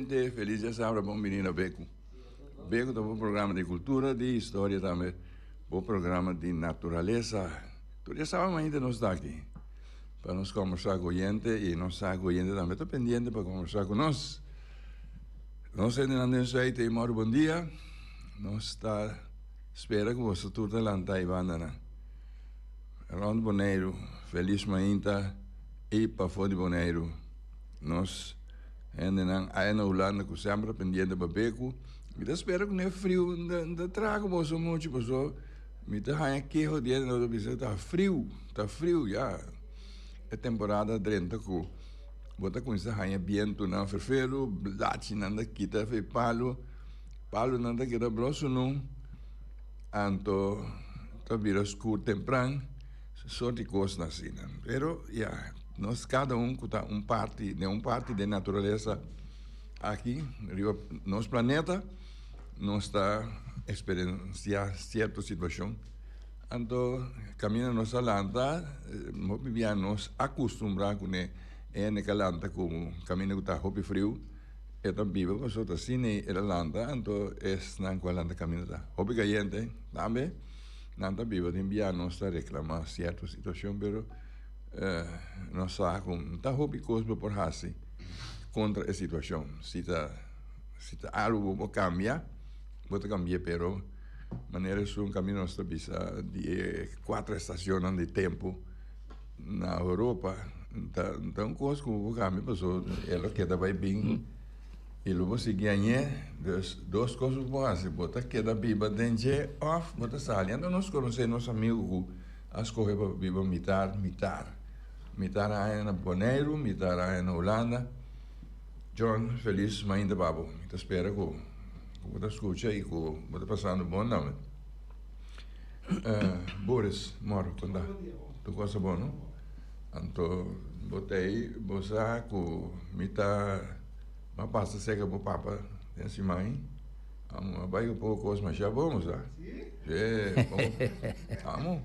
Oyente, felis djasabra, bon bini na Beku. Beku ta bo programa di kultura, di historia tambe, bo programa di naturalesa. Tur djasabra mainta nos ta aki pa nos kombersá ku oyente i nos sa ku oyente tambe ta pendiente pa kombersá ku nos. Nos hendenan den Zuid ei mòru bon dia. Nos ta spera ku boso tur ta lanta ei bandanan. Rònt Boneiru, felis mainta i pafó di Boneiru. Nos hendenan aya na Hulanda ku semper ta pendiente pa beku. Mi ta spera ku no e friu no ta traha ku boso muchu paso mi ta haña keho di hende ta bisa ta friu, ta friu ya. E temporada a drenta ku bo ta kuminsá haña bientunan ferferu, blachinan ta kita for e palu, palunan ta keda blo sunú, anto ta bira skur tempran. Sort di kosnan asina. Pero ya, nos kada un ku ta un parti, den un parti den naturalesa aki riba nos planeta, nos ta eksperensiá sierto situashon. Anto kaminda nos a lanta, hopi bia nos a kustumbrá kuné. E hende ku a lanta ku kaminda ku ta hopi friu, e ta biba pasobra ta asina el a lanta, anto esnan ku a lanta kaminda ta hopi kayente tambe. Nan ta biba den bia nos ta reclama cierto situacion pero nos sa cu no ta hopi cos bo por haci contra e situacion. Si ta si ta algo bo por cambia bo ta cambia pero manera esun cambia nos ta bisa di e cuatro estacionnan di tempo na Europa ta ta un cos cu bo por cambia pasobra e lo keda bay bin. I lo bo sigui añ'é, dus dos kos bo por hasi, bo ta keda biba den dje òf bo ta sali. Anto nos konosé nos amigu ku a skohe pa biba mitar mitar, mitar aña na Boneiru, mitar aña na Hulanda. John, felis mainta pa bo. Mi ta spera ku bo ta skucha i ku bo ta pasando bon tambe. Boris, mòrgo, kon ta? Tur kos ta bon, no? Anto bo ta ei, bo sa ku mi ta. M'a pasa serka bo papa den siman amo a bai ku poko kos masha bon bo sa. Si, poko, amo.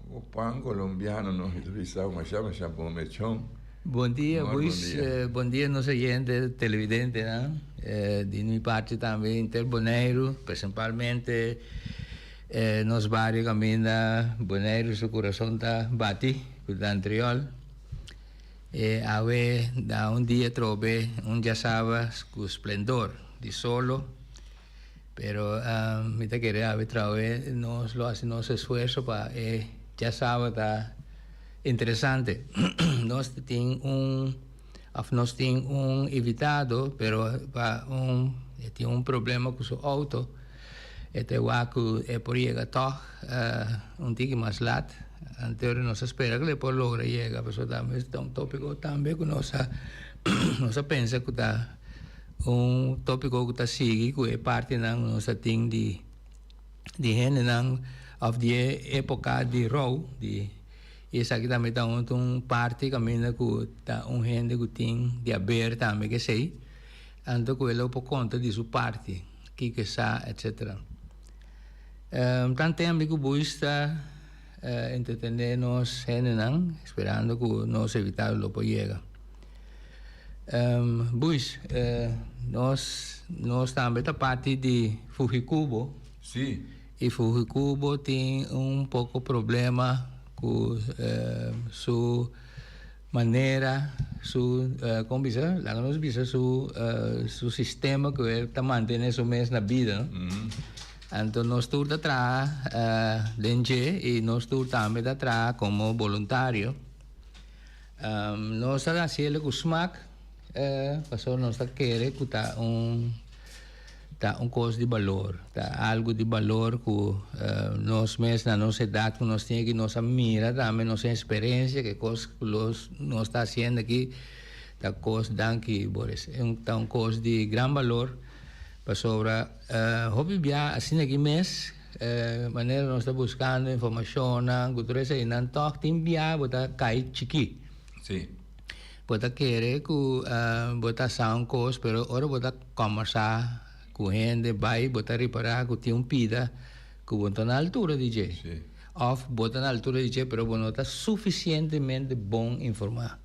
Poko pan kolombiano no mi ta bisa masha masha bon mechon. Bon dia Buis, bon dia nos oyente, televidentenan, di mi parti tambe inter Boneiru, principalmente nos bario kaminda Boneiru su kurason ta bati, ku ta Antriol. E awe da un dia trobe un djasaba cu splendor di solo, pero mi ta kere awe trawe nos lo haci nos esfuerzo pa e djasaba ta interesante. Nos tin un of nos tin un invitado pero pa un e tin un problema cu su auto. E ta wak ku e por yega tòg un tiki mas lat. Anterior nos a spera ku e por logra yega pasobra tambe ta un tópiko tambe ku nos a nos a pensa ku ta un tópiko ku ta sigui ku e partinan ku nos a tin di di hendenan òf di e époka di rou di i esaki tambe ta un parti kaminda ku ta un hende ku tin di haber tambe ku esei anto ku e lo por konta di su parti. Kiko e sa, etc. Tan tembe ku Buis ta entretené nos hendenan, esperando ku nos evitado lo por yega. Buis, nos nos tambe ta parti di Fujikubo. Sí. I Fujikubo tin un poko problema ku su manera su kon bisa laga nos bisa su su sistema ku e ta mantene su mes na bida no anto nos tur ta traha den dje i nos tur tambe ta traha komo boluntario nos ta hasiel ku smak pasobra nos ta kere ku ta un Ta un kos di balor, ta algu di balor ku nos mes na nos edat ku nos tin aki nos a mira tambe nos eksperensia ke kos ku los nos ta hasiendo aki ta kos danki Boris ta un kos di gran balor pasobra hopi bia asina aki mes manera nos ta buskando informashonnan ku tur eseinan tòg tin bia bo ta kai chikí. Bo ta kere ku bo ta sa un kos, pero ora bo ta kòmbersá ku hende bai bo ta ripará ku tin un pida ku bo no ta na altura di dje. Òf bo ta na altura di dje pero bo no ta sufisientemente bon informá.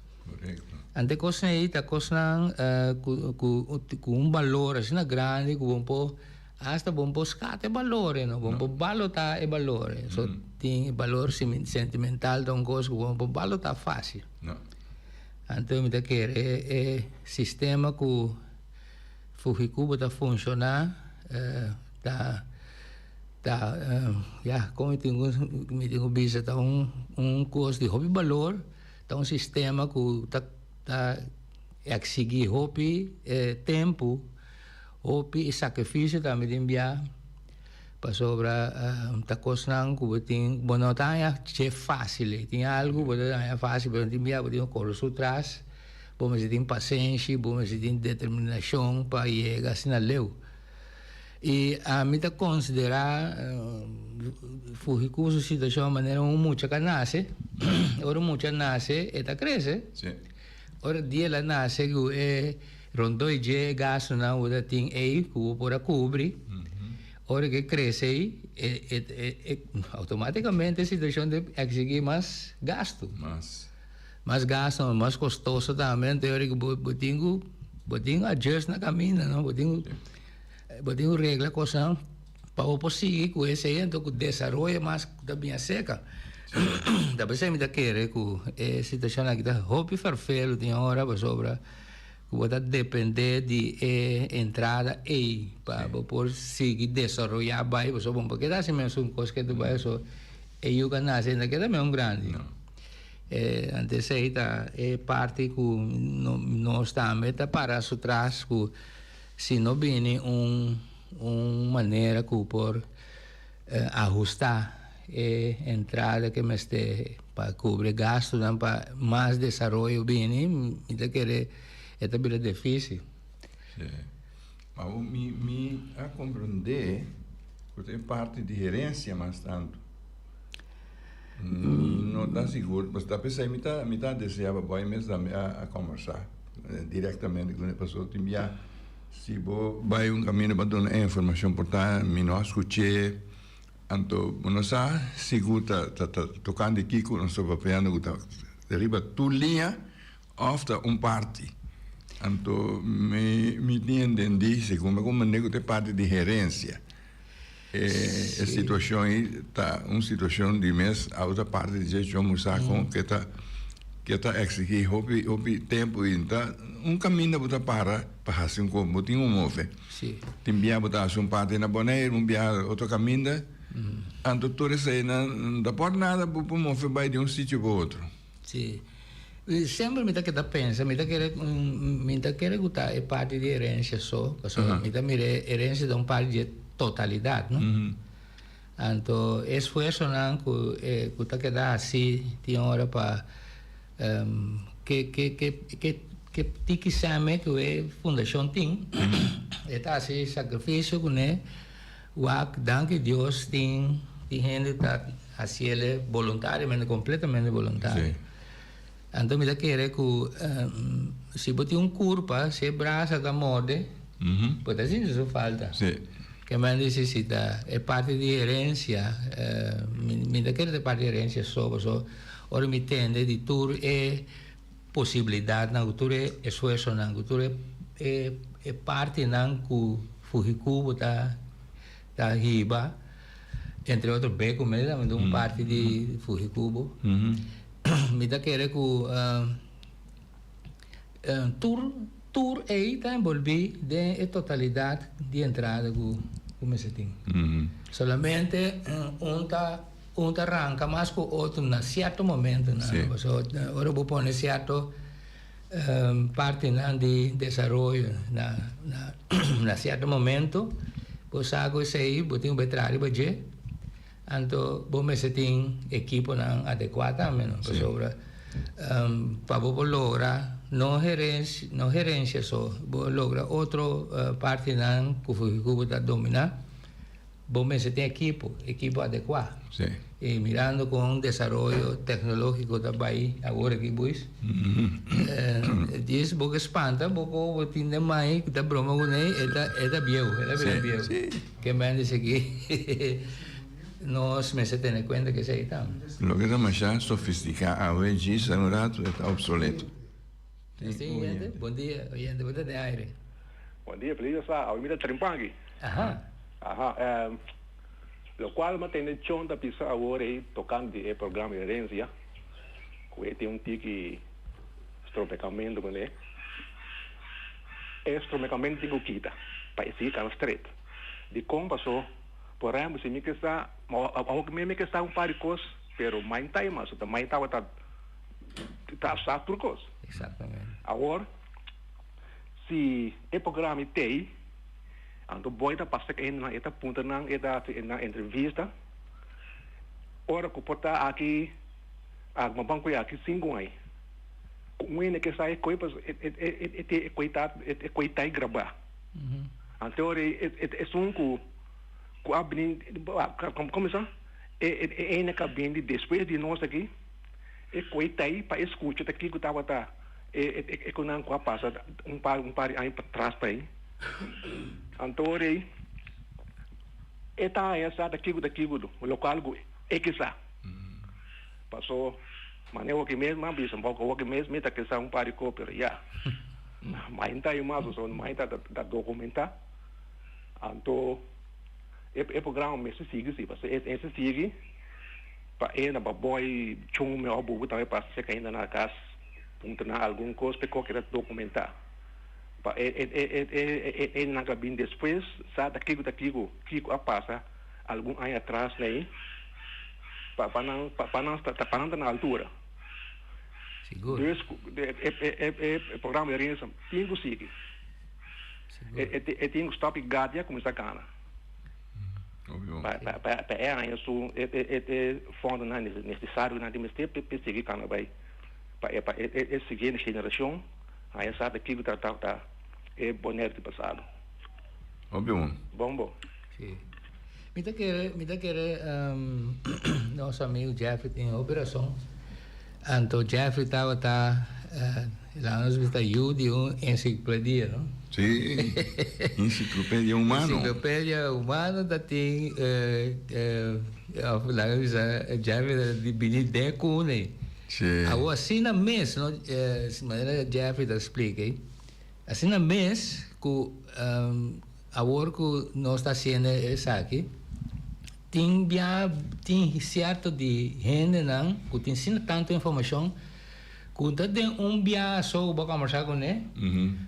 Anto e kosnan ei ta kosnan ku ku ku un balor asina grandi ku bo por hasta bo por skat e balor ei no, bo por balotá e balor ei. So tin e balor sentimental ta un kos ku bo no por balotá fásil. Anto mi ta kere e sistema ku Fujikubo ta funshoná ta ta ya kon mi tin ku mi tin ku bisa ta un un kos di hopi balor. Ta un sistema ku ta ta eksigí hopi tempu, hopi sakrifisio tambe tin bia pasobra ta kosnan ku bo tin bo no ta haña dje fásil ei. Tin algu bo ta haña fásil pero tin bia bo tin ku kore su tras, bo mester tin pasenshi, bo mester tin determinashon pa yega asina leu. I ami ta konsiderá Fujicu su situashon manera un mucha ka nase. Ora un mucha nase e ta krese. Ora dia el a nase ku e rondó i dje e gastunan ku ta tin ei ku bo por a kubri. Ora ku e krese ei e outomátikamente e situashon ta eksigí mas gastu. Mas gastu, mas kostoso tambe. Anto ora ku bo tin ku bo tin ku adjust na kaminda no. Bo tin ku Bo tin ku regla kosnan pa bo por sigui ku esei anto ku desaroyo mas ku ta bin aserka. Ta p'esei mi ta kere ku e situashon aki ta hopi ferfelu tin ora pasobra ku bo ta depende di e entrada ei pa bo por sigui desaroya bai pasobra bo no por keda hasi mesun kos ke tu bai pasobra e yu ku a nase no ta keda mesun grandi. Anto esei ta e parti ku nos tambe ta para su tras ku. Si no bini un un manera ku por ahustá e entrada ke mester pa kubri e gastunan pa mas desaroyo bini, mi ta kere e ta bira difísil. Sí. Ma mi mi a komprendé ku ta e parti di herensia mas tantu. Mi no ta sigur, pasobra ta p'esei mi ta mi ta deseá pa bo mes tambe a kombersá direktamente ku e pasobra tin bia si bo bai un kaminda pa duna e informashon por ta mi no a skuch'é, anto bo no sa sigur ta ta ta tokante kiko nos ta papiando ku ta riba tur liña òf ta un parti. Anto mi mi tin entendí segun mi a komprendé ku ta e parti di herensia. E situacion ei ta un situacion di mes outra parti di dje cu sa con ke ta ke ta exigi hopi hopi tempo y ta un caminda bo ta para pa haci un cos bo tin un move tin bia bo ta haci un parti na Bonaire un bia otro caminda anto tur esey nan ta por nada bo por move bay di un sitio pa otro. Sí. Semper mi ta keda pensa, mi ta kere, mi ta kere ku ta e parti di herensia so, pasobra mi ta mira e herensia ta un parti di e totalidat, no? Anto e esfuersonan ku e ku ta keda hasi tin ora pa ke ke ke ke ke tiki sèmbe ku e fundashon tin, e ta hasi sakrifisio kuné. Wak, danki Dios tin tin hende ta hasiele boluntariamente, completamente boluntario. Sí. Anto mi ta kere ku si bo tin un kurpa, si e brasa ta morde, bo ta sinti su falta. Sí. Ke men di si ta e parti di herensia, mi ta kere ta e parti di herensia so, pasobra ora mi tende di tur e posibilidatnan ku tur e esfuersonan, ku tur e e partinan ku Fujikubo ta ta hiba, entre otro Beko mes tambe ta un parti di Fujikubo. Mi ta kere ku tur tur ei ta enbolbí den e totalidat di entrada ku ku mester tin. Solamente un ta Un ta ranka mas ku otro na sierto momentonan. Sí. Pasobra ora bo pone sierto partinan di desaroyo na na na sierto momento, bo sa ku esei bo tin ku bai traha riba dje, anto bo mester tin ekiponan adekuá tambe no. Sí. Pasobra pa bo por logra no herensia no herensia so, bo logra otro partinan ku bo ta dominá. Bo mester tin ekipo, ekipo adekuá. Sí. I mirando kon desaroyo teknológiko ta bai awor aki buis, djis bo ke spanta bo ko bo tin den mai ku ta broma kuné, e ta e ta bieu, e ta bira bieu. Sí. Ke men di esaki nos mester tene kuenta ku esei tambe. Loke ta masha sofistiká awe djis un ratu e ta opsoleto. Nos tin oyente. Bon dia, oyente. Bo ta den aire. Bon dia, feliz sa. Awe mi ta trempan aki. Aha. Aha. Locual mi a tende Chon ta bisa awor ei tocante di e programa di herencia, cu e tin un tiki stromecamento cune. E stromecamento tin cu kita pa e sigui cana straight. Dicon? Paso, por ehempel, si mi ke sa, awor mi ke sa un par di cos, pero mai ta mas, mai tabata ta sa tur kos. Exactamente. Awor, si e programa t'ei, anto boy ta pasa ku hendenan, e ta puntra nan, e ta hasi nan entrevista. Ora ku por ta aki, a ban ku e aki sinku ai. Ku un hende ke sa e koi, pasobra e e e koi ta e koi ta grabá. Anto ora ei esun ku ku a bini, komo sa? E e hende ku a bini despues di nos aki. E koe ta ei pa e skucha ta kiko tabata e e konan ku a pasa un par un par di aña patras pa ei. Anto ora ei e ta haña sa ta kiko ta kiko lokual ku e ke sa. Paso manera hopi mes mi a bisa un poko hopi mes mi ta ke sa un par di kos pero ya mai ta ei mas pasobra mai ta ta dokumenta. Anto e programa mester sigui si pasobra e si sigui. Pa e na baboi chun mi of bubu tambe pa seka hende na kas puntra nan algun kos pa e koke ta dokumenta. Pa e e e nan ka bin despues sa ta kiko ta kiko kiko a pasa algun aña atras nei pa pa nan pa nan pa nan ta na altura. Sigur. Dus e e e programa di Renzo tin ku sigui. Sigur. E tin ku stop e gatia kuminsá kana. Pa e haña su e fondonan nesesario nan tin mester pa sigui kana bai pa e siguiente generashon haña sa ta kiko ta ta e Bonaire di pasado. Hopi bon. Bon bo. Si. Mi ta kere mi ta kere nos amigo Jeffrey tin hopi rason. Anto Jeffrey tabata laga nos bisa yu di un ensiklopedia, no? Sí, ensiklopedia humano. Ensiklopedia humano ta tin of laga nos bisa Jeffrey ta bini den kune. Sí. Awor asina mes, no, manera Jeffrey ta splika ei, asina mes ku awor ku nos ta hasiendo esaki, Tin bia tin sierto di hendenan ku tin asina tantu informashon ku ta den un bia so ku bo a kombersá kuné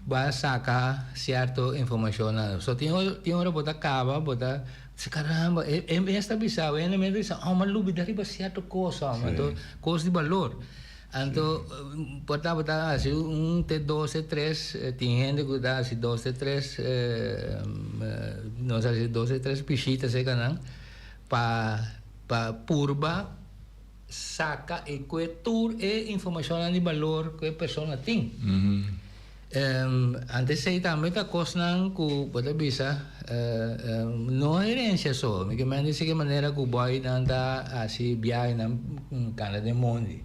bo a saka sierto informashonnan. So tin ora tin ora bo ta kaba bo ta bisa karamba e e mes ta bisa bo e hende mes ta bisa oh mi a lubida riba sierto kos homber anto kos di balor. Anto por ta bo ta hasi un te dos te tres tin hende ku ta hasi dos te tres nos hasi dos te tres bishita serka nan pa pa purba saka i kue tur e informashonnan di balor ku e persona tin. Antes esei tambe ta kosnan ku bo ta bisa no herensia so, mi ke men di seki manera ku boynan ta hasi biahenan kanda den mondi.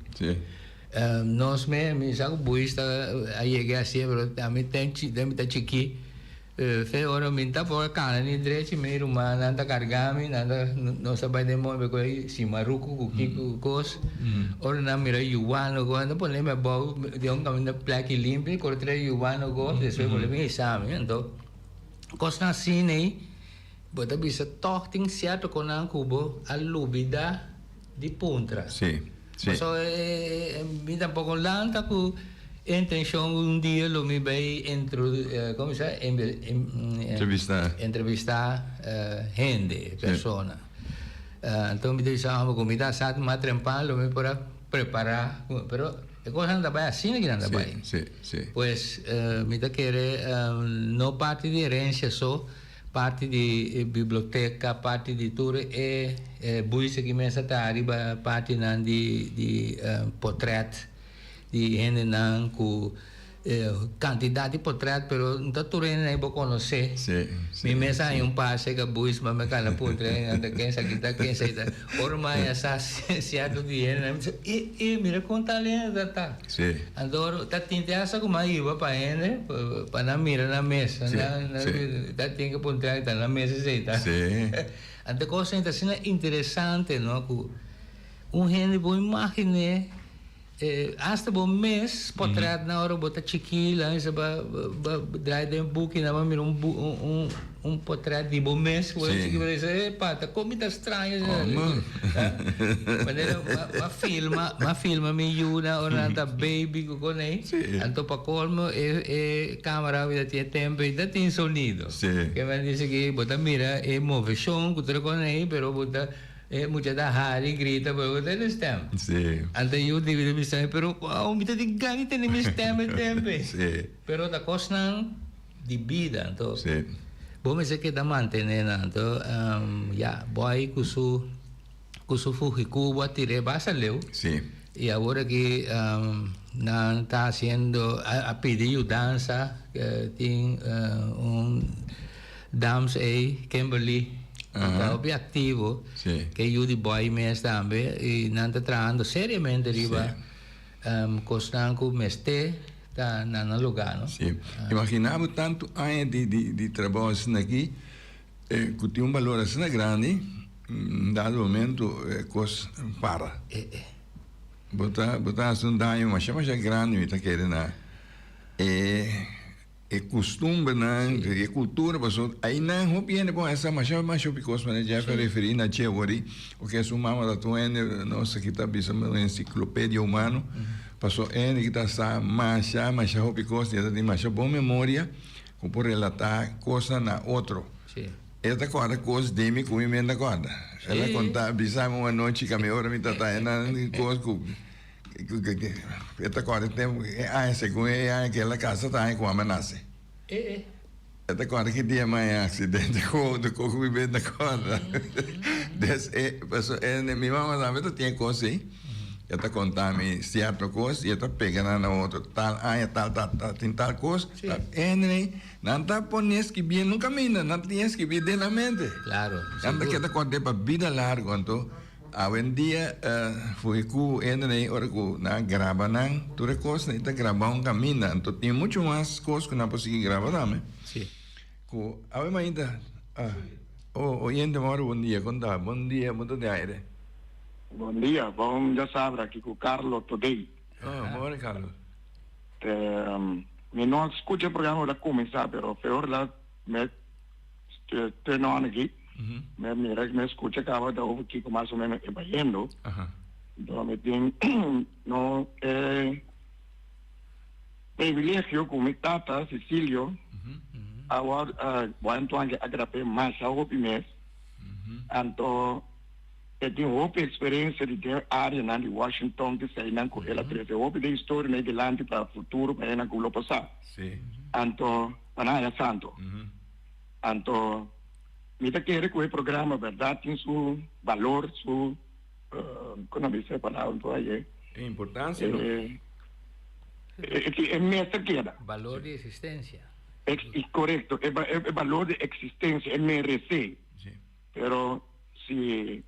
Nos me, mi sa ku buis ta a yega hasié pero ami ten mi ta chikí. Fe ora mi ta por cana ni drechi mi rumannan ta carga mi nan ta nos ta bay den mondi cu e simaruco cu kico cu cos ora nan mira yuwano cu nan ta pone mi abao den un caminda plaki limpio y core trae yuwano cos despues bolbe bin hisa mi anto cosnan asina ey bo ta bisa tog tin cierto cosnan cu bo a lubida di puntra. Pasobra mi tampoco lanta cu e intencion un dia lo mi bay como se Entrevista. Entrevista hende, persona. Anto mi ta bisa homber cu mi ta sa mas trempan lo mi por a prepara, pero e cosnan ta bay asina ki nan ta bay. Pues mi ta kere no parti di herencia so. Parti di e biblioteca, parti di tur e buis aki mester ta riba partinan di di potret di hendenan cu cantidad di potret pero no ta tur hende bo conoce. Mi mes a haña un pase ca buis ma mi cana puntra hende ta ken esaki ta ken esaki ta. Ora mi haña sa cierto di hendenan mi bisa e e mira con tal hende ta ta. Sí. Anto ta tin te hasta ku a hiba pa hende pa nan mira nan mes. Sí, sí. Ta tin ke puntra ta nan mes esei ta. Sí. Anto kos ta asina interesante no ku un hende bo imaginé. Hasta bo mes potret nan ora bo ta chikí lan bisa ba ba draai den buki nan ba mira un un un potret di bo mes ku bo ta chikí bo ta bisa epa ta kon mi ta straño asina manera m'a filma m'a filma mi yunan ora nan ta baby ku konei anto pa kolmo e e kamera mi ta tin e tempo ei ta tin sonido ke men dice ki bo ta mira e moveshon ku tur e konei pero bo ta E mucha ta hari, grita, pero bo ta tende stem. Sí. Anto yu dibi ta bisa mi, pero wow, mi ta tin gana di tende mi stem e tempo ei. Sí. Pero ta kosnan di bida, anto Sí. bo mester keda mantene nan. Anto, ya, boy ku su ku su fugikubo a tir'é basta leu. Sí. I awor aki nan ta hasiendo, a pidi yudansa, tin un dams ei, Kimberly, ku ta hopi aktivo, ke yu di boy mes tambe, i nan ta trahando seriamente riba kosnan ku mester ta na nan lugá, no? Sí. Imaginá bo tantu aña di trabou asina aki, ku tin un balor asina grandi, un dado momento e kos para. Bo ta bo ta hasi un daño masha masha grandi mi ta kere na e e kustumbernan e kultura pasobra ainan hopi hende por hasa masha masha hopi kos manera Jeff a referi na dje awor oke su mama ta tur hende nos aki ta bisa un ensiklopedia humano pasobra e hende ki ta sa masha masha hopi kos i e ta tin masha bon memoria ku por relatá kosnan na otro. E ta kòrda kos di mi ku mi men ta kòrda. El a konta, bisa mi un anochi ku mi ora mi ta ta nan kos ku e ta kòrda e tempu e aña segun e aña ku el a kasa ta aña ku mama nase. E ta kòrda ki dia mi a aksidente ku outo ku mi men ta kòrda. Des e pasobra e mi mama tambe ta tin e kos ei. E ta konta mi sierto kos i e ta pega nan na otro tal aña tal tal tal tin tal kos. Anyway. Nan ta pone skibí no kaminda, nan tin e skibí den nan mente. Claro, Nan ta sigur. keda kòrda pa bida largu. Anto, awendia fo'i ku hende ora ku nan a graba nan tur e kosnan, e ta graba un kaminda. Anto tin muchu mas kos ku nan por sigui graba tambe. Sí. Ku awe mainta, oh, oyente Mauro, bon dia, kon ta? Bon dia, bo ta den aire. Bon dia, bon djasabra aki ku Carlo Today. Oh, bon Carlo. Mi no a scucha e programa ora cuminsa pero fe ora la me turn on aki me mira me scucha caba ta over kico mas o menos e bayendo enton mi tin no e privilegio cu mi tata Cecilio a word a agrape masha hopi mes anto E tin hopi experiencia di den areanan di Washington di eseinan cu el a trece hopi den historia na e dilanti pa futuro pa enan cu lo pasa. Anto pa nan haya santo. Anto mi ta kere cu e programa berdad tin su balor, su con nan bisa e palabra anto aye? E importancia no? E mester keda. Balor di existencia. Corecto, e balor di existencia, e merece. Pero si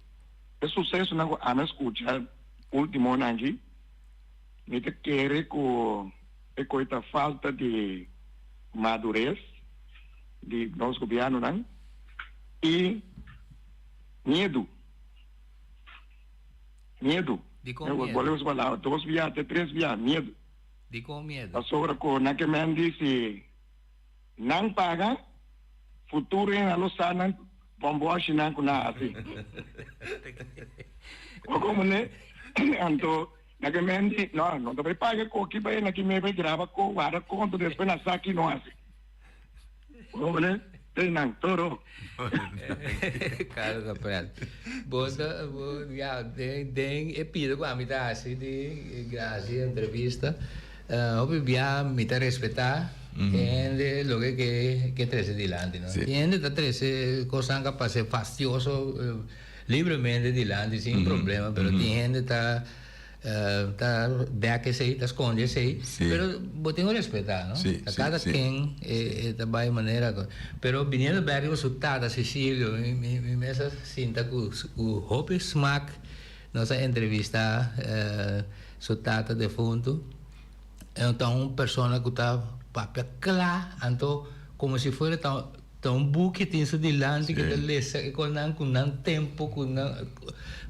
e susesonan ku ami a skucha últimonan aki, mi ta kere ku e koi ta falta di madures di nos gobièrnunan i miedu. Miedu. Dikon miedu? Bolbe usa palabra dos bia te tres bia, miedu. Dikon miedu? Pasobra ku nan ke men di si. Nan paga, futuro hende lo sa nan bòmbòshinan ku nan hasi. Bo komprendé? Anto na ke men di, no, no ta bai paga koki bai na ki me bai graba ko, warda konto despues nan sa ki no hasi. Bo komprendé? Te nan toro. Carlos Capel. Bo ta, bo, ya, den, den e pida ku ami ta hasi di gracia entrevista. Hopi bia mi ta respetá e hende loke ke ke trese dilanti no. Tin hende ta trese kosnan ku a parse fastioso libremente dilanti sin problema pero tin hende ta ta dèk esei ta skonde esei pero bo tin ku respetá no. Ta kada ken e ta bai manera pero biniendo bèk riba su tata Cecilio mi mi mes a sinta ku hopi smak nos a entrevistá. Su tata defuntu e ta un persona ku ta papia kla, anto komo si fuera ta. Ta un buki tin su dilanti ku ta lesa e kosnan ku nan tempu ku nan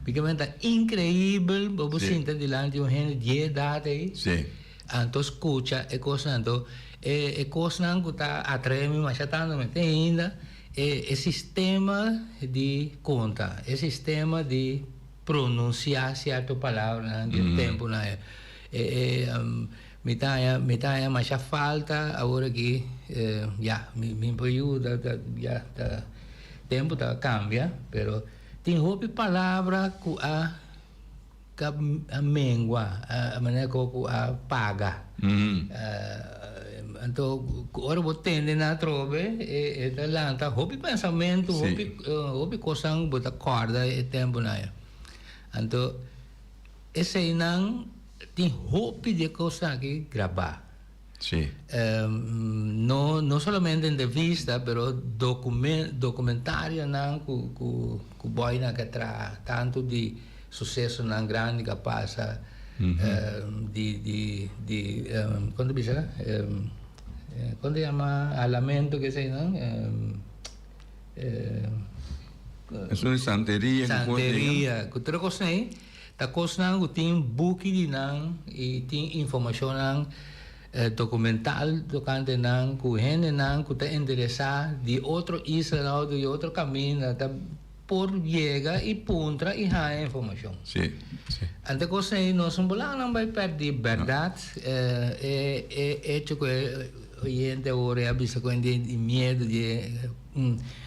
mi ta inkreibel bo por sinta dilanti un hende di e edat ei anto skucha e kosnan anto e kosnan ku ta atrae mi masha tantu mi te ainda e sistema di konta e sistema di pronunsiá sierto palabranan di e tempunan ei Mi ta haña, mi ta haña masha falta awor aki, ya, mi mi por yuda, ta, ya, ta, tempu ta kambia, pero tin hopi palabra ku a ka a mengua, a manera ku ku a paga. Anto ora bo tende nan atrobe e ta lanta hopi pensamentu, hopi hopi kosnan bo ta kòrda e tempunan ei. Anto eseinan. Tin hopi di e kosnan aki grabá. Sí. No, no solamente entrevista, pero documen, documentarionan ku, ku, ku boynan ke traha, tantu di susesonan grandi ku a pasa, di, di, di, kon ta bisa? Kon ta yama halamentu ke eseinan? Esun di santeria. Santeria, ku tur e kosnan ei. Ta kosnan ku tin buki di nan i tin informashonnan dokumental tokante nan ku hendenan ku ta interesá di otro islanan òf di otro kaminda ta por yega i puntra i haña informashon. Sí, sí. Ante kosnan ei nos no por laga nan bai pèrdí. Bèrdat e e echo ku e oyente awor a bisa ku hende di miedu di e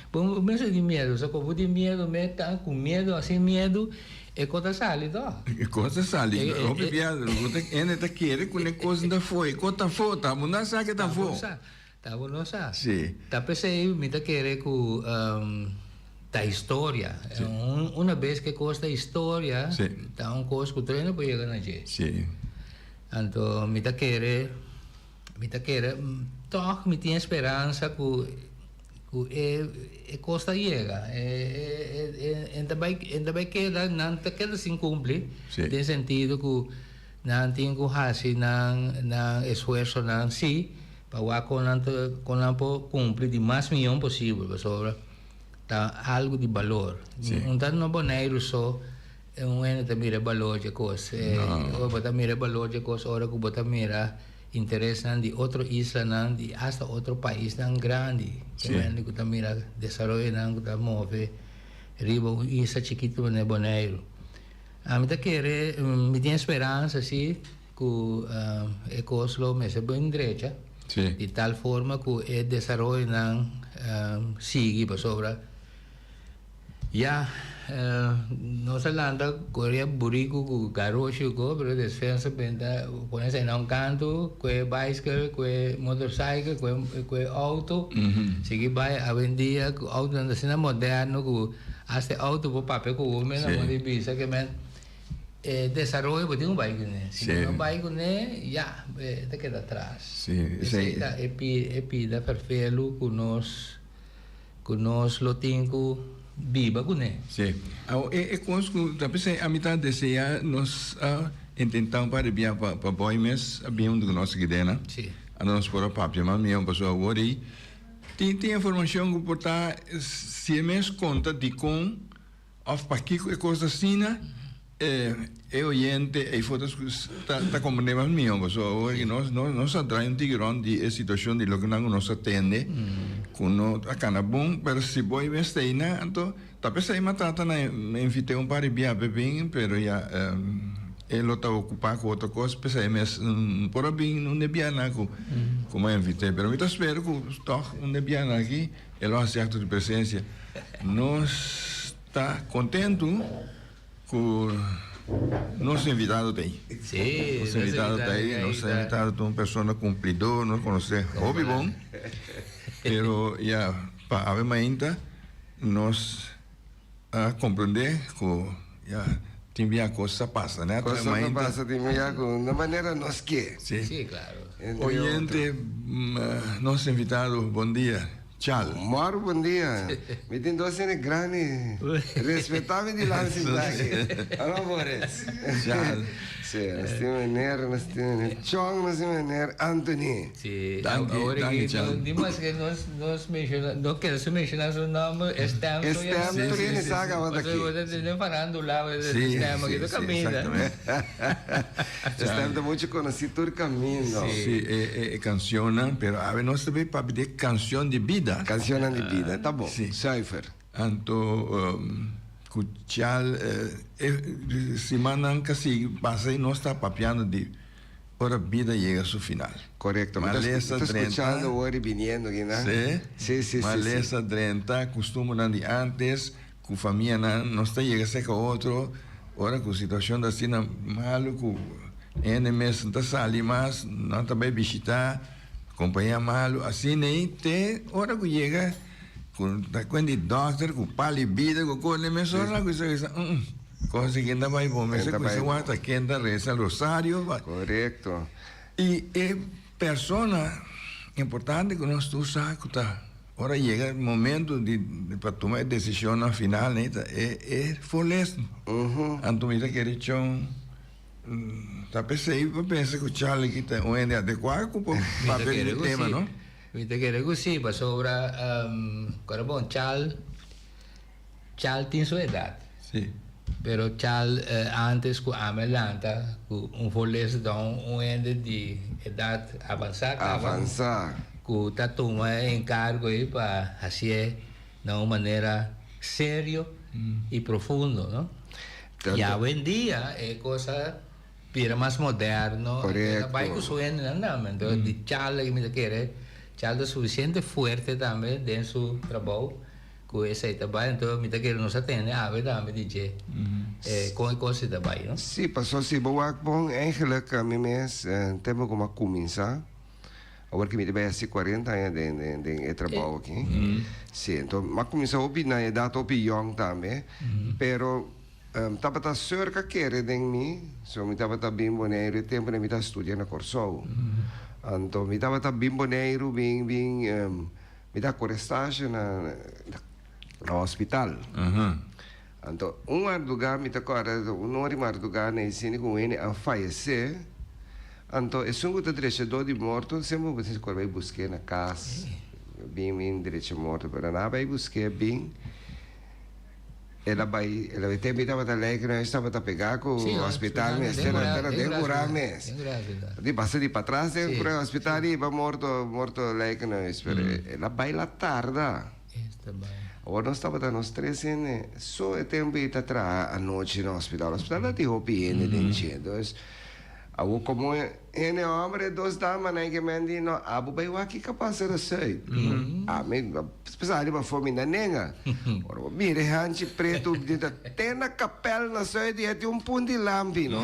bo mester di miedu, pasobra ku bo tin miedu me ta ku miedu òf sin miedu. E kos ta sali tò. E kos ta sali. Hopi bia hende ta kere ku e kos ta afó. E kos ta afó. Ta bo no sa ke ta afó. Ta bo no sa. Si. Ta p'esei mi ta kere ku ta historia. Una bes ku e kos ta historia, ta un kos ku tur hende por yega na dje. Si. Anto mi ta kere, mi ta kere, tòg mi tin e speransa ku. Ku e e kos ta yega, e e e ta bai e ta bai keda, nan ta keda sin kumpli, den sentido ku nan tin ku hasi nan nan esfuersonan si pa wak kon nan ta kon nan por kumpli di mas miyon posibel, pasobra ta algu di balor. Un ta no Boneiru so un hende ta mira e balor dje kos, ora bo ta mira e balor dje kos ora ku bo ta mira. Interesnan di otro islanan, di hasta otro paisnan grandi. Sí. Hende ku ta mira desaroyonan ku ta move riba un isla chikitu manera Boneiru. Ami ta kere, mi tin e speransa si ku e kos lo mester bin drecha. Sí. Di tal forma ku e desaroyonan sigui pasobra. Ya, nos a lanta koria buriku ku garoshi ku pero despues nos a benta pone esei na un kantu ku e baiskel, ku e motorcycle, ku e auto, sigui bai. Awendia ku autonan ta asina moderno ku asta e auto por papia ku bo mes nan por di bisa ke men e desaroyo bo tin ku bai kuné. Si bo no bai kuné ya e ta keda atras. Esei ta e pida ferfelu ku nos. Ku nos lo tin ku biba kuné. Sí. Awor e e kos ku ta p'esei ami ta deseá nos a intentá un par di bia pa pa boy mes a bin huntu ku nos aki dena. Sí. Anto nos por a papia mas mihó pasobra awor ei tin tin informashon ku por ta si e mes konta dikon òf pakiko e kos ta asina e e oyente ei for ta ta ta komprendé mas mihó pasobra awor aki nos nos nos a draai un tiki rònt di e situashon di loke nan ku nos a tende ku no a kana bon pero si bo ei mes ta einan anto ta p'esei mi a trata na invit'é un par di bia p'e bin pero ya e lo ta okupá ku otro kos p'esei mes no por a bin un de bianan ku ku mi a invit'é pero mi ta spera ku tòg un de bianan aki e lo hasi akto di presensia nos ta kontentu. Ku nos invitado ta ei. Sí, nos invitado ta ei. Nos invitado ta un persona kumplidor, nos konosé hopi bon. Pero ya pa awe mainta nos a komprendé ku ya tin bia kos ta pasa, ne? Kos ta pasa tin bia ku na manera nos ke. Sí. Sí, klaro. Oyente, nos invitado, bon dia. Chal. Mor bon dia. Mi tin dos hende grandi. Respetá mi dilanti sintá aki. Alo Boris. Chal. Sí, nos tin meneer, nos tin meneer Chong, nos tin meneer Anthony. Sí, Danki, awor danki, aki Chan. no, ni maske nos, nos menciona, no kere su menciona su nomber, e stem E so ya stem Sí, tur sí, hende sí, sa sí. kaba ta Pasobra aki. bo ta tende farándula, bo ta Sí, tende stem aki sí, ta sí, kaminda. exactamente. E stem ta mucho konosí tur kaminda. Sí, e, e, e cancionnan, pero awe nos ta bay papia di cancion di bida. Cancionnan di bida, ta bon. Sí. Zuiver. Anto cu Chal e simannan ca sigui pasa y nos ta papiando di ora bida yega su final. Corecto. Mi ta Malesa drenta. scuchando hoor y biniendo aquí, na? Sí. Sí, sí, sí, sí. Malesa drenta, custumbernan di antes, cu famianan nos ta yega cerca otro, ora cu situacion ta asina malo cu hende mes no ta sali mas, nan ta bay bishita compañia malo, asina ey te ora cu yega. Ku ta kuen di dòkter ku pali bida ku kos mesora ku sa bisa mm kos di ken ta bai bon mester ku sa wak ken ta resa rosario. Korekto. I e persona importante ku nos tur sa ku ta ora yega momento di pa tuma e desishonnan final nei ta e e forlesno. Anto mi ta kere chon ta p'esei pa pensa ku Charlie ki ta un hende adekuá ku por papia di e tema no. Mi ta kere ku si, pasobra kora bon, Chal, Chal tin su edat. Si. Pero Chal antes ku ami a lanta ku un voorlezer ta un hende di edat avansá kaba. Avansá. Ku ta tuma e enkargo ei pa hasié na un manera serio i profundo, no? I awendia e kos a Bira mas moderno. Correcto. Ta bai cu su hendenan tambe. Entonces di Charlie aki mi ta kere, Charlie ta suficiente fuerte tambe den su trabou cu esey ta bai. Entonces mi ta kere nos a tende awe tambe di dje con e cos ta bai, no? Sí, paso si bo wak bon eigenlijk mi mes tempo cu mi a cuminsa, awor cu mi ta bai haci cuarenta aña den den den e trabou aki. Sí, enton mi a cuminsa hopi na edad hopi yong tambe, pero Tabata serka kere den mi, so mi tabata bin Boneiru e tempu mi ta studia na Kòrsou. Anto mi tabata bin Boneiru bin bin mi ta kore stage na na hospital. Anto un mardugá mi ta kòrda un ora di mardugá na e sini ku un hende a fayesé, anto esun ku ta drecha dor di morto semper bo tin ku bai busk'é na kas bin bin drecha morto pero nan a bai busk'é bin. El a bai, el a bai tempo tabata lijkhuis tabata pegá ku hospital mes, te na den kurá mes. Di pasa di patras den kurá hospital i ba morto, morto lijkhuis, pero el a bai la tarda. Awor nos tabata nos tres hende, so e tempo ei ta traha anochi na hospital, hospital ta tin hopi hende den dje, dus Awor komo hende hòmber e dos damanan ke men di no abo bai wak kiko a pasa na sùit. Ami a sali pafó mi na nenga. Ora bo mira e hanchi pretu di ta te na kapèl na sùit i e tin un punti lampi no.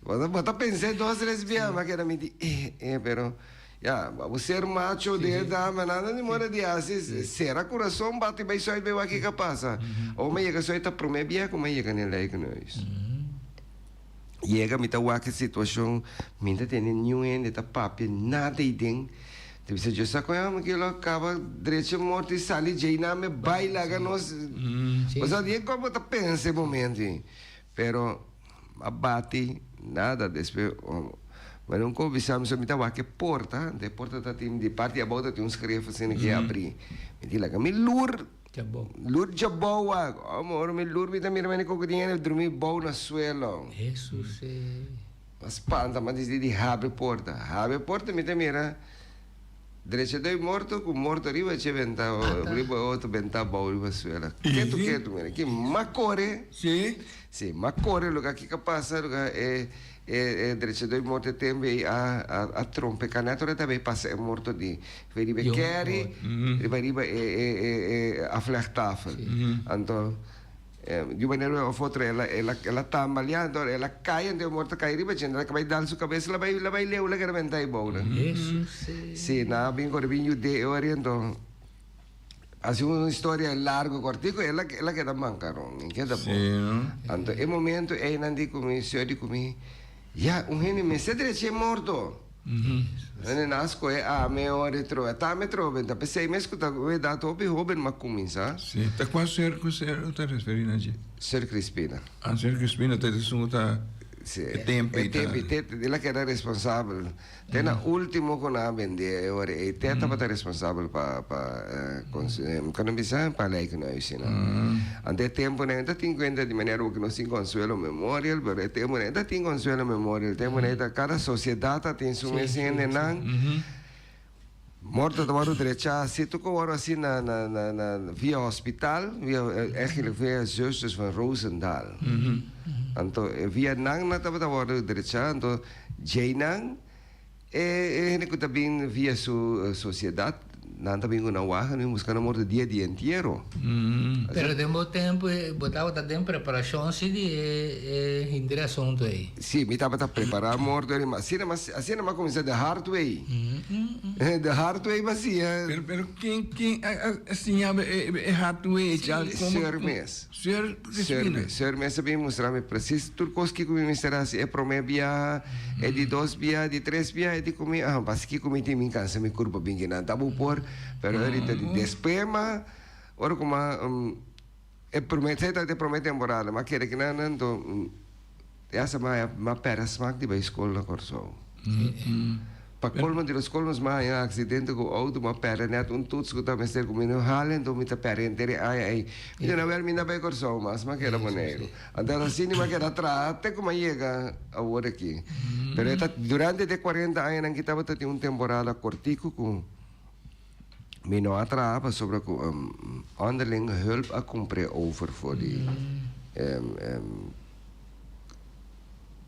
Bo ta pens'é dos tres bia ma keda mi di eh eh pero ya abo ser macho den e damanan no di moda di hasi sera kurason bati bai sùit bai wak kiko a pasa. Awor mi a yega sùit ta promé bia ku mi a yega na e lijkenhuis. Yega mi ta wak e situacion, mi ta tende niun hende ta papia nada ei den. Ta bisa Dios sa con mi ke lo caba drecha morto y sali djei nan me bay laga nos. Bo sa bien con bo ta pensa e momento ei. Pero a bati nada despues ma un cos bisa mi so mi ta wak e porta, e porta ta tin di parti abao ta tin un schreef asina ke abri. Mi di laga mi lur. Djabou. Lur djabou wak. Amo ora mi lur mi ta mira mene koko tin hende drumi bou na suelo. Hesus e. Ma spanta ma disidi di habri porta. Habri porta mi ta mira drecha doi morto ku morto riba dje benta riba otro benta bou riba suelo. Ketu ketu mira ki ma kore. Si. Si ma kore luga kiko a pasa luga e E e drechadó e morto e tempu ei a a a trompeká nèt ora e ta bay pasa e morto di riba e kèri, riba riba e e e e aflegtafel. Anto di un manera òf otro el a el a el a tambaleá, anto el a kai, anto e morto a kai riba dje, el a bay dal su kabes, el a bay el a bay leu, el a keda bentá eibou nan. Sí, nan a bin kore bin yud'é e ora ei, anto. Hasi un historia largo cortico el a el a keda mancaron mi keda bo. Anto e momento ey nan di cu mi señor di cu mi ya un hende mester drecha e morto. Hende nan a skohe ami ora e trobe. Ata mi trobe. Ta p'esei mes ku ta ku edat hopi hoben m'a kuminsá. Sí. Ta kua sùr ku sùr ta referí na dje? Sùr Crispina. Ah, sùr Crispina ta esun ku ta Sí. e tempu E ei ta. tempu ei te el a keda responsabel. Te na último ku nan a bendé e ora ei te tabata responsabel pa pa kon nan bisa pa lijkenhuisnan. Anto e tempunan e ta tin kuenta di manera ku nos tin Consuelo Memorial pero e tempunan e ta tin Consuelo Memorial tempunan ei ta kada sosiedat ta tin su mes hendenan. Morto ta wòrdu drechá si tur ku wòrdu hasi na na na na via hospital via eigenlijk via Zusters van Roosendaal. Anto via nan nan tabata wòrdu drechá anto djeinan e e hende ku ta bin via su sosiedat nan ta bin ku nan wagen bin buska nan morto dia di entiero. Pero den bo tempu bo tabata den preparashon si di e e henter asuntu ei? Sí, mi tabata prepará morto eri, ma asina mas asina m'a kuminsá the hard way. The hard way m'a siña. Pero pero ken ken a a siña bo e e hard way cha? Sí, Seur mes. Seur Seur Crispina. mes. Seur mes a bin mustra mi presis tur kos kiko mi mester hasi e promé biaha, e di dos biaha, di tres biaha, e di ku mi, aha, basi kiko mi tin mi kansa mi kurpa bin kinan ta bo por, pero ahorita di despues m'a ora ku m'a E prome esei ta e prome temporada m'a kere ki nan anto ya sa m'a m'a perde smak di bai skol na Kòrsou. Pa kolmo di los kolmos m'a haña un aksidente ku outo m'a perde nèt un toets ku ta mester ku mi no hala anto mi ta perde henter e aña ei. Mi di awèl mi no bai Kòrsou mas m'a keda Boneiru. Anto asina m'a keda traha te ku m'a yega awor aki. Pero e ta durante di e kuarenta añanan ki tabata tin un temporada kortiku ku. Mi no a traha pasobra ku onderling hulp a kumpr'é over for di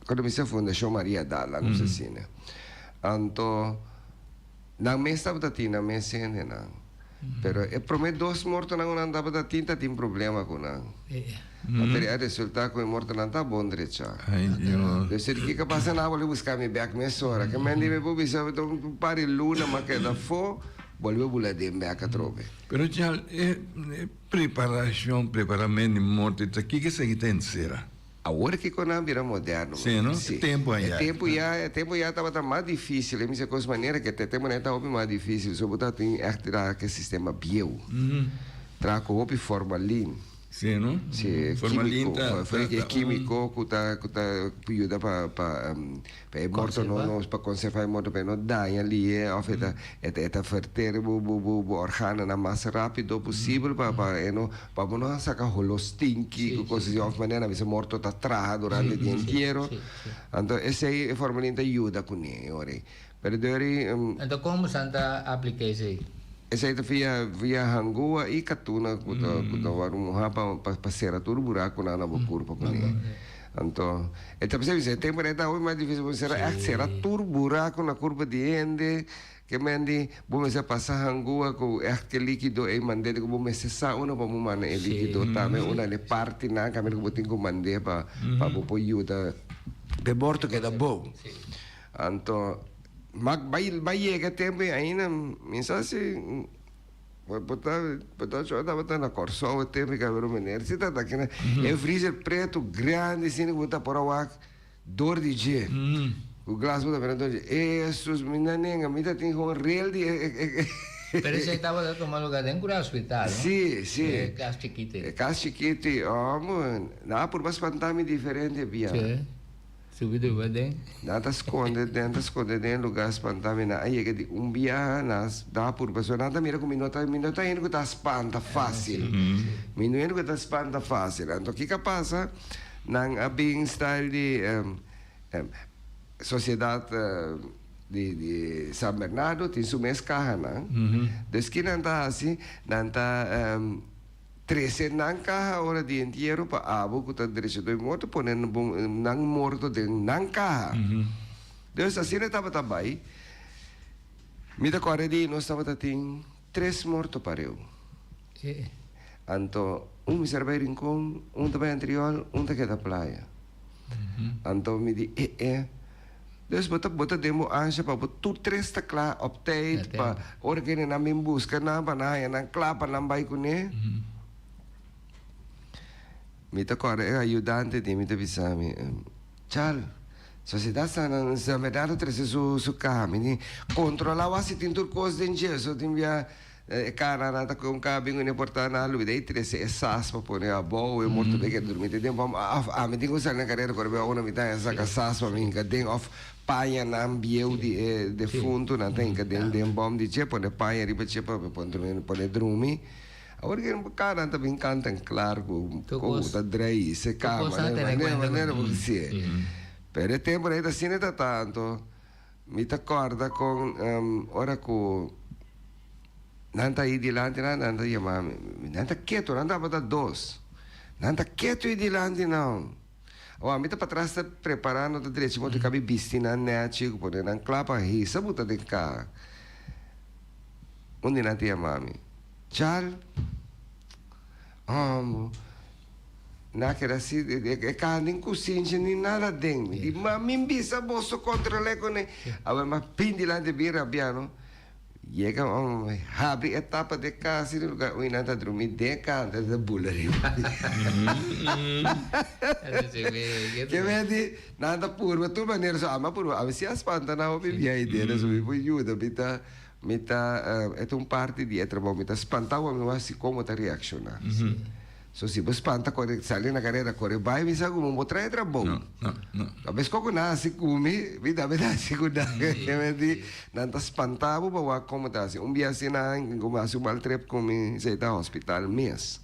kono bisa Fundashon Maria Dala nos asina. Anto nan mes tabata tin nan mes hendenan. Pero e promé dos mortonan ku nan tabata tin ta tin problema ku nan. Anto a resulta ku e mortonan ta bon drechá. Dus e di kiko pasa nan a bolbe buska mi bèk mesora. Ke men di mi por bisa un par di luna mi a keda afó, bolbe bula den bèk atrobe. Pero Chal, e preparashon, preparament di morto ta kiko esaki ta ensera? Awor kiko nan a bira moderno. Sí, no? E tempu ayá. E tempu ya, e tempu ya tabata mas difícil. E mester kos manera ke te tempu nan ta hopi mas difícil. So bo ta tin ègt traha ku e sistema bieu. Traha ku hopi formalin. Sí, no? Sí, Formalin kímiko. ta, ta, E ta un. kímiko ku ta, ku ta yuda pa, pa, pa e morto no, Konservá. no, pa konservá e morto, pa e no daña lihe òf e ta, e ta, e ta verter bo, bo, bo, bo organonan mas rápido posibel pa, pa e no, pa bo no a saka holo stinky ku kos así òf manera bisa morto ta traha durante di entiero. Anto esei e formalin ta yuda kuné e ora ei. Pero dor ei. Anto kon bosan ta aplika esei? Esei ta via via hangua i katuna ku ta ku ta wòrdu muhá pa pa sera tur burakunan na bo kurpa kuné. Anto e ta bisa e tempu ei ta hopi mas difísil pasobra sera ègt sera tur buraku na kurpa di hende ke men di bo mester pasa hangua ku ègt ke líkido ei mand'é di ku bo mester sa unda pa bo manda e líkido tambe unda e partinan kaminda ku bo tin ku mand'é pa pa bo por yuda p'e morto keda bon. Anto mak bai bai yega e tempu ei ainda mi sa si Bo ta bo ta ocho tabata na Kòrsou e tempu ei pero meneer si tabata aki e freezer pretu grandi asina ku bo ta por a wak dor di dje ku glas bo ta mira dor di dje Hesus mi na nenga mi ta tin gewoon rel di e Pero esei tabata tuma lugar den kura hospital no? Si si E kas chikito e kas chikito ei omo nan a purba spanta mi diferente bia. Subi duba den. Nan ta skonde, nan ta skonde den lugá spantá mi. Nan a yega di un biaha, nan a da purba. So nan ta mira ku mi no ta, mi no ta hende ku ta spanta fásil. Mi no hende ku ta spanta fásil. Anto kiko a pasa? Nan a bin style di sosiedat di di San Bernardo tin su mes kahanan. Dus ki nan ta hasi? Nan ta. Trese nan kaha ora di entiero pa abo ku ta drecha doi morto pone nan morto den nan kaha. Dus asina e tabata bai. Mi ta kòrda di nos tabata tin tres morto pareu. Anto un mester bai Rincon, un ta bai Antriol, un ta keda Playa. Anto mi di e e. Dus bo ta bo ta den bo ansha pa bo tur tres ta kla op tijd pa ora kende nan bin buska nan pa nan haña nan kla pa nan bai kuné. Mi ta kòrda e ayudante di mi ta bisa mi, Chal, Sociedad San San Bernardo trece su su caha. Mi di controla wak si tin tur cos den dje. So tin bia e caha nan ta con caha bin cu porta nan a lubida y trece e sas pa pone abou. E morto bay keda durmi te den bom. Af ami tin cu sali na carera core bay una mi ta haña saca sas pa mi hinca den of pañanan bieu di e defunto nan ta hinca den den bom di dje pone paña riba dje pa pone drumi pone drumi. Awor ke caha nan ta bin canta en clar cu con ta drei se cama manera manera bo kisie. Pero e tempo nan ta asina ta tanto mi ta corda con ora cu nan ta ahi dilanti nan nan ta yama mi nan ta keto nan tabata dos nan ta keto ahi dilanti nan. Awor mi ta patras ta preparando ta drecha moto kabi bisti nan nechi ku pone nan kla pa hisa buta den kaha. Un di nan ta yama mi, Chal, hombo, nan a keda si e kaha nin kusinchi ni nada den. Mi di, ma mi bisa boso kontrol'é kuné. Awor mi a bin dilanti bin rabia no. Yega un habri e tapa di e kas i lugar ui nan ta drumi den e kanta ta bula riba. Ke men di nan ta purba tur manera so ami a purba ami si a spanta nan hopi bia idea so mi por yuda mi ta mi ta e ta un parti di e trabou mi ta spanta wou mi wak si komo ta reakshona. So si bo spanta kore sali na karera kore bai mi sa ku bo trae trabou. No, no, no. Abes koko nan hasi ku mi, mi tambe ta hasi ku nan. Di nan ta spanta bo pa wak komo ta hasi. Un bia asina nan ku hasi un mal trip ku mi esei ta hospital mes.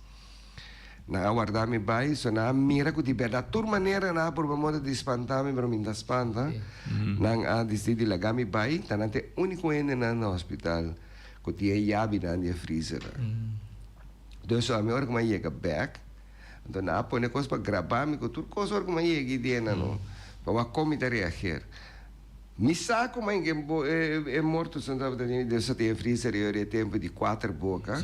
Nan a warda mi bai so nan a mira ku di bèrdat tur manera nan a purba moda di spanta mi pero mi no ta spanta. Nan a disidi di laga mi bai ta nan ta e uniko hendenan na hospital ku tin e yabinan di e freezernan. Dus ami ora ku mi a yega bek, anto nan a pone kos pa graba mi ku tur kos ora ku mi a yega i dena no, pa wak kon mi ta reageer. Mi sa ku mi e morto su tabata den dus a tin e freezer ei ora e tempu di kuater boka,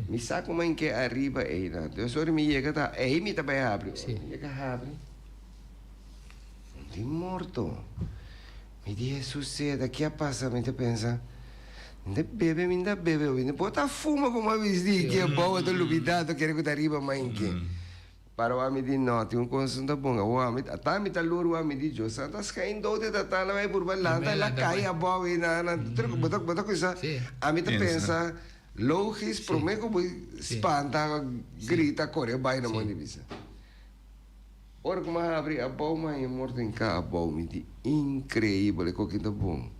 mi sa ku mi ke ariba einan. Dus ora mi yega ta ei mi ta bai habri, ora mi yega habri, un tin morto. Mi di Hesus seda, ki a pasa? Mi ta pensa, Mi ta bebe, mi ta bebe hopi. Bo ta fuma como a bisti ki abou a ta lubida, ta kere ku ta riba mainke. Para wak mi di no, tin un kos no ta bon. Awor ami, ata mi ta lur wak mi di Dios santo a skein dood e tata nan bai purba lanta el a kai abou ei nan nan. Bo ta bo ta kusa, ami ta pensa logis prome ku bo spanta, grita, kore bai na mondi bisa. Ora ku mi a habri abou mi a haña morto hinká abou. Mi di, Inkreibel, e kokin ta bon.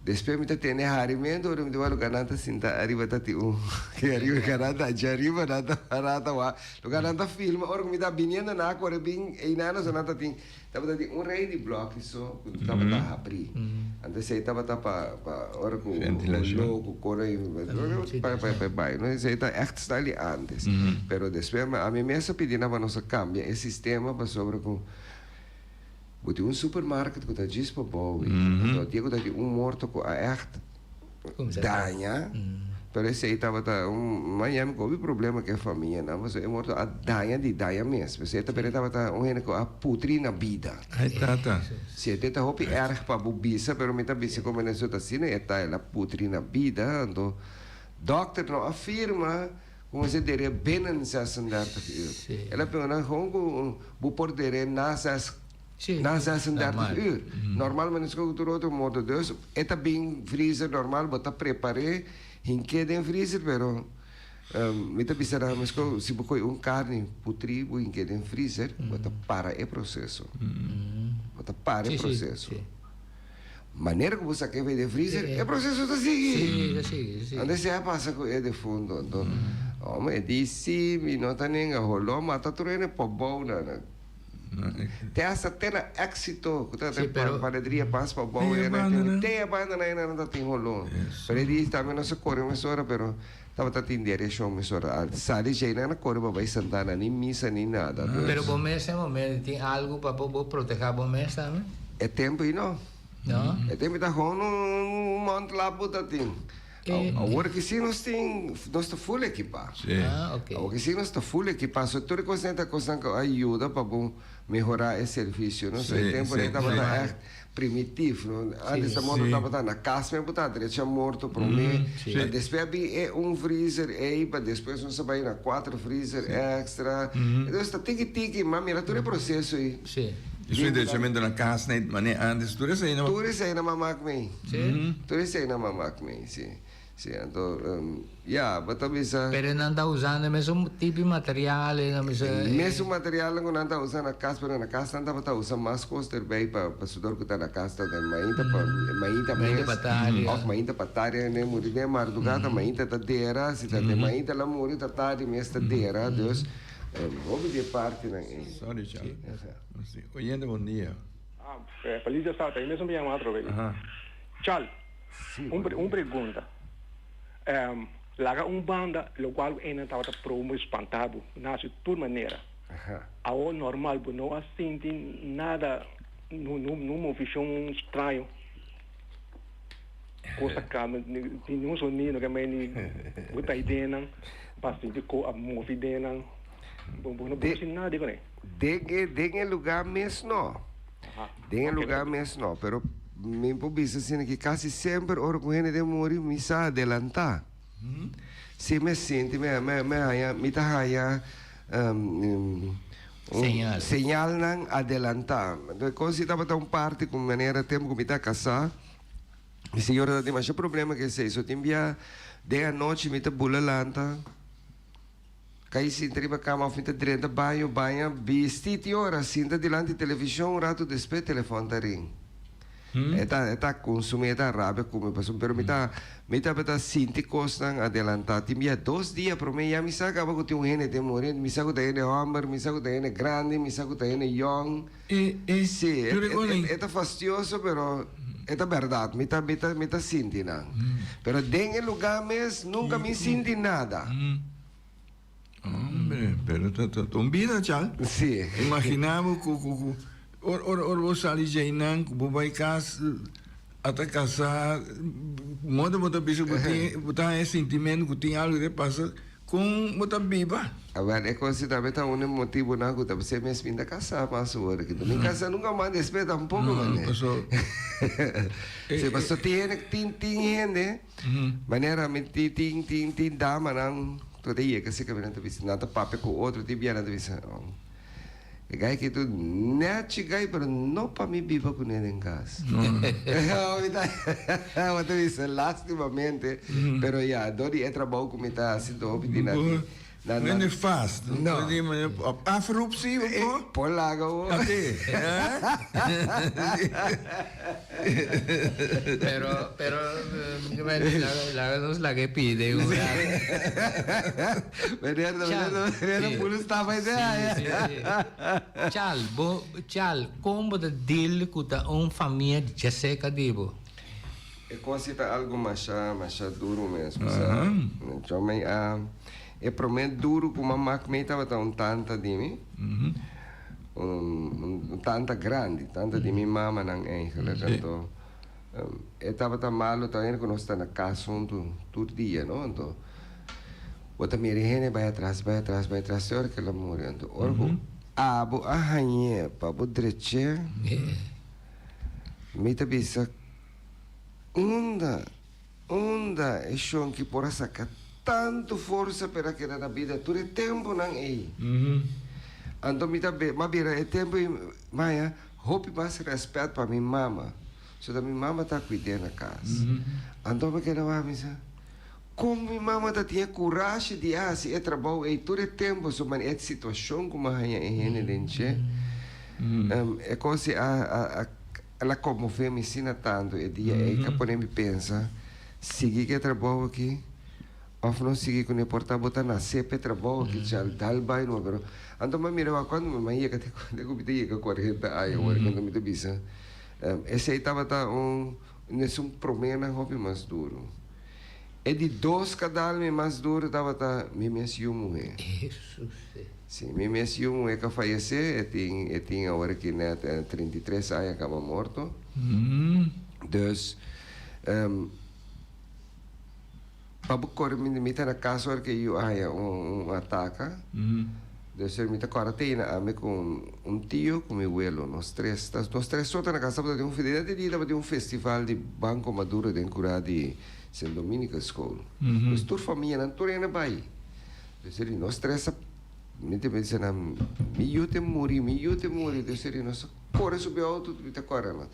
Despues mi ta tene harimentu ora mi ta wak lugar nan ta sinta ariba ta tin un ke ariba e nan ta dje ariba nan ta pará ta wak lugar nan ta filma. Ora ku mi ta biniendo nan a kore bin einan so nan ta tin tabata tin un rei di blòki so ku tabata habrí. Anto esei tabata pa pa ora ku holó ku kore pa pa pa bai no esei ta ègt style di antes. Pero despues ami mes a pidi nan pa nos a kambia e sistema pasobra ku bo tin un supermarket ku ta djis pa bou ei. Anto dia ku ta tin un morto ku a ègt daña pero esei tabata un Miami ku hopi problema ku e famianan pasobra e morto a daña di daña mes p'esei ta bere tabata un hende ku a putri na bida. Ay tata. Si e ta hopi erg pa bo bisa pero mi ta bisa como Ernesto ta asina e ta el a putri na bida anto dokter no a firma cu mester dere binnen 36 uur el a pega nan gewoon cu bo por dere na zes na 36 uur normalmente esco cu tur otro modo dus e ta bin freezer normal bo ta prepare hinke den freezer pero Mi ta bisa nan mesco si bo coge un carni putri bo hinke den freezer bo ta para e proceso. Bo ta para e proceso. Manera cu bo saca e den freezer e proceso ta sigui. Anto esey a pasa cu e defunto. Anto ome e di si mi no ta nenga holo mata tur hende pobou nan. Te hasta te na Exito cu ta den panaderia pas pa bou e te e banda nan nan ta tin holo. Pero e di tambe nos a core mesora pero tabata tin direccion mesora. Al sali djey nan a core pa bay Santana ni misa ni nada. Pero bo mes e momento tin algo pa bo proteha bo mes tambe? E tempo y no. No? E tempo ta gewoon un mondlap bo ta tin. Awor ki si nos tin, nos ta full ekipa. Ah, ok. Awor ki si nos ta full ekipa. So tur e kosnan ta kosnan ku a yuda pa bo mehorá e servisio, no? So e tempu ei tabata ègt primitief, no? Antes ta morto tabata na kas men bo ta drecha morto promé. Pa despues a bin e un freezer ei, pa despues nos a bai na kuater freezer èkstra. Entonces ta tiki tiki, ma mira tur e proseso ei. Esun interesamento na cas na mane antes tur esei na. Tur esei na mamak mi. Tur esei na mamak mi, si. Si, anto ya, bo ta bisa. Pero nan ta usando e mesun tipo di material, e mesun. Mesun materialnan ku nan ta usa na kas, pero na kas nan tabata usa mas kos derbei pa pasudor ku ta na kas ta den mainta pa mainta mes òf mainta pa tardi nan muri den mardugá ta mainta ta dera, si ta den mainta la muri ta tardi mes ta dera, dus hopi di e partinan ei. Sorry Charles. Oyente bon dia. Ah, feliz dia Sata, e mesun mi yama atrobe. Charles. Un un pregunta. Laga un banda locual cu ena tabata promo spanta bo na su tur manera. Awor normal bo no a sinti nada nu movicion straño. Cosa cambia ni un sonido ke mei ni bo ta ideanan pa sinti cu a move ideanan. Bo no por sinti nada di cune. Den e den e lugar mes no. Den e lugar mes no, pero mi por bisa asina ki casi semper ora cu hende den muri mi sa adelanta. Si mi a sinti mi mi mi haya mi ta haya un Señal. señalnan adelanta. Entonces cos si tabata un parti cu manera tempo cu mi ta casa mi señora ta tin masha problema cu esey so tin bia den anochi mi ta bula lanta. Kai sinta riba kama of mi ta drenta baño, baña, bisti ti ora, sinta dilanti televishon un ratu despues telefòn ta ring. E ta e ta kunsumí, e ta rabia ku mi pasobra pero mi ta mi tabata sinti kosnan adelantá. Tin bia dos dia promé ya mi sa kaba ku tin un hende den muri, mi sa ku ta hende hòmber, mi sa ku ta hende grandi, mi sa ku ta hende yòn. Sí, e ta fastioso pero e ta bèrdat, mi ta mi ta mi ta sinti nan. Pero den e lugá mes nunka mi sinti nada. Hombre, pero ta ta un bida chal. Sí. Imagina bo ku ku ku ora ora ora bo sali djeinan ku bo bai kas ata kasá moda bo ta bisa bo tin bo ta haña e sintimento ku tin algu ta pasa kon bo ta biba. Awel e kos tambe ta un e motibunan ku ta bisa mes mi ta kasá mas ora ki mi kasa nunka mas despues tampoko No, paso. Sí, paso tin hende tin tin hende. Manera mi tin tin tin tin damanan ku ta yega si kaminda ta bisa nan ta papia ku otro tin bia nan ta bisa oh e gai aki tu nechi gai pero no pa mi biba kuné den kas mi ta bo ta bisa lastimamente pero ya dor di e trabou ku mi ta hasi hopi di nan di Nan nan. Mende fast. No. Op afroep si bo por? Por laga bo. Ate. Pero, pero, laga nos laga e pide un rato. Meneer, meneer, meneer, puru stap ahí sea. Sí, sí, sí. Chal, bo, Chal, kon bo ta deal ku ta un famia djaseca di bo? E kos ei ta algu masha, masha duru mes, bo sa. Yo mi a, e promé duru ku m'a mak mi tabata un tanta di mi, un, un tanta grandi, tanta di mi mamanan eigenlijk. Anto, e tabata malu tambe ku nos ta na kas huntu tur dia, no. Anto, bo ta mira e hende bai atras, bai atras, bai atras te ora ku el a muri. Anto, ora ku abo a hañ'é pa bo drech'é, mi ta bisa. Unda, unda e shonki por a saca tantu forsa p'er a keda na bida tur e temponan ei? Anto mi ta m'a bira e tempo ei maya hopi mas respet pa mi mama, sodat mi mama ta cuid'é na cas. Anto mi keda wak mi sa, con mi mama ta tin e curashi di a haci e trabou ei tur e tempo? So man e situacion cu m'a haña e hende den dje, e cos ei a a. El a konmové mi asina tantu e dia ei ku a pone mi pensa, Sigui ku e trabou aki òf no sigui kuné? Por ta bo ta nasé pa e trabou aki, chal, dal bai numa. Pero anto mi a mira wak kuantu mi a yega te ku mi ta yega kuarenta aña awor, kuantu mi ta bisa esei tabata un esun proménan hopi mas duru. E di dos ka dal mi mas duru tabata mi mes yu muhé. Sí, mi mes yu muhé ka fayesé, e tin e tin awor aki nèt 33 aña kaba morto. Dus, pa bo kore mi mi ta na kas ora ku e yu a haña un un ataka. Dus mi ta kòrda te na ami ku un tio ku mi welo, nos tres ta nos tres so ta na kas tabata tin un nèt e dia tabatin un festival di Banco Maduro den kurá di Sint Dominicus School. Dus tur famianan tur hende bai. Desde di nos tres a mi ta bisa nan mi yu ta muri mi yu ta muri desde di nos a. kore subi outo, mi ta kore mas.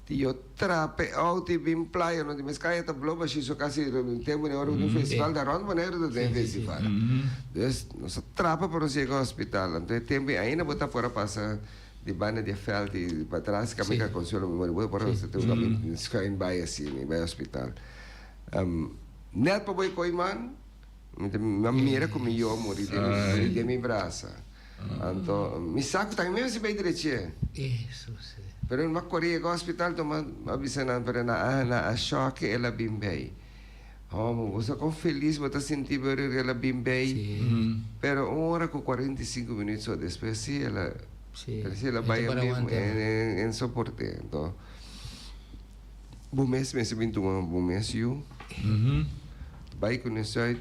Tio trapa e outo i bin playa, no di mes kaya ta blo bashi so kasi tempu den ora ku tin festival ta rònt Boneiru ta den festival. Dus nos a trapa pa nos yega hospital. Anto e tempu ei ainda bo ta por a pasa di banda di e vèlt i patras kaminda Consuelo mi mori bo por a tin un kaminda schuin bai asina i bai hospital. Nèt pa bo e koi man mi ta mi a mira ku mi yu a muri den den mi brasa. Anto mi sa ku tambe mi mester bai drechi'é. Pero mi a kore yega hospital to mi a bisa nan pero nan a nan a shock el a bin bei. Homo bo sa kon felis bo ta sinti bo ora el a bin bei. Pero un ora ku 45 minuut so despues si el a si el a bai en soport'é. Anto bo mes mester bin tuma bo mes yu bai ku nesuit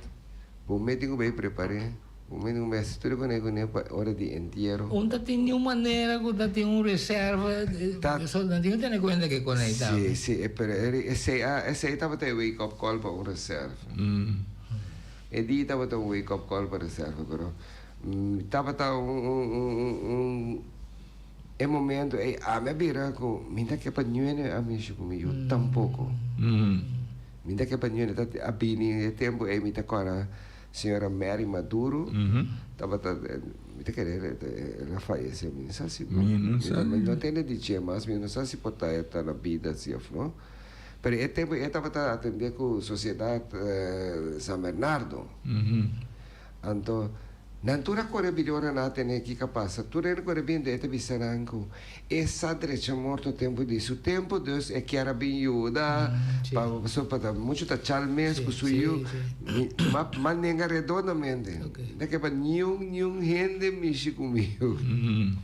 bo mes tin ku bai prepar'é. Bo mende un bes tur kone kune pa ora di entiero. Un ta tin niun manera ku ta tin un reserva, so nan tin ku tene kuenta ke kone ei tambe. Si, si, pero esei a esei tabata e wake up call pa un reserva. E dia tabata un wake up call pa reserva, pero tabata un un un un e momento ei ami a bira ku mi ta ke pa niun a mishi ku mi yu tampoko. Mi ta ke pa niun ta a bini e tempu ei mi ta kòrda. Señora Mary Maduro tabata, mi ta kere el a fayece, mi no sa si, mi no tende di dje mas, mi no sa si por ta e ta na bida si of no, pero e tempo e tabata atende cu Sociedad San Bernardo, anto nan tur a core bini ora nan a tene kico a pasa, tur hende core bini e ta bisa nan cu E sa drecha morto tempu di su tempu, dus e kier a bin yuda, pa pasobra pa ta muchu ta chal mes ku su yu. Mi ma ma nenga redondamente. No ke pa niun niun hende mishi ku mi yu.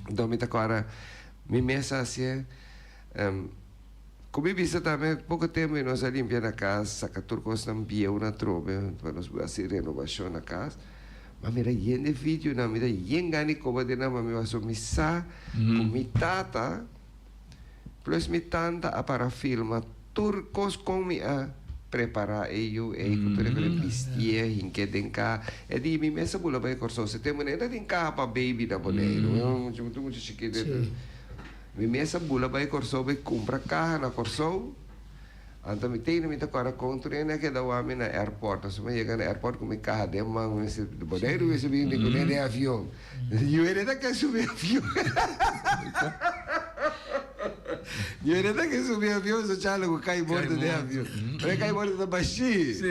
Enton mi ta kòrda mi mes a hasié. Ku mi bisa tambe poko tempu i nos a limpia na kas, saka tur kosnan bieu na trobe pa nos hasi renovashon na kas. Ma mira yen de videonan, mi ta yen gana di koba den nan, ma mi pasobra mi sa ku mi tata plus mi tanta a para filma tur kos kon mi a prepara e yu ei ku tur e kos bistié, hink'é den kaha. E di mi mes a bula bai Kòrsou se tempu nan e ta tin kaha pa baby na Boneiru, tur mucha chikitu. Mi mes a bula bai Kòrsou bai kumpra kaha na Kòrsou. Anto mi tene mi ta kòrda kon tur hende a keda wak mi na airport. Pasobra mi a yega na airport ku mi kaha den man, mi mester di Boneiru mi mester bini kuné den avion. Yu hende ta ke subi avion. Yu hende ta ke subi avion so chalo ku kai morto den avion. Pero e kai morto ta bashí.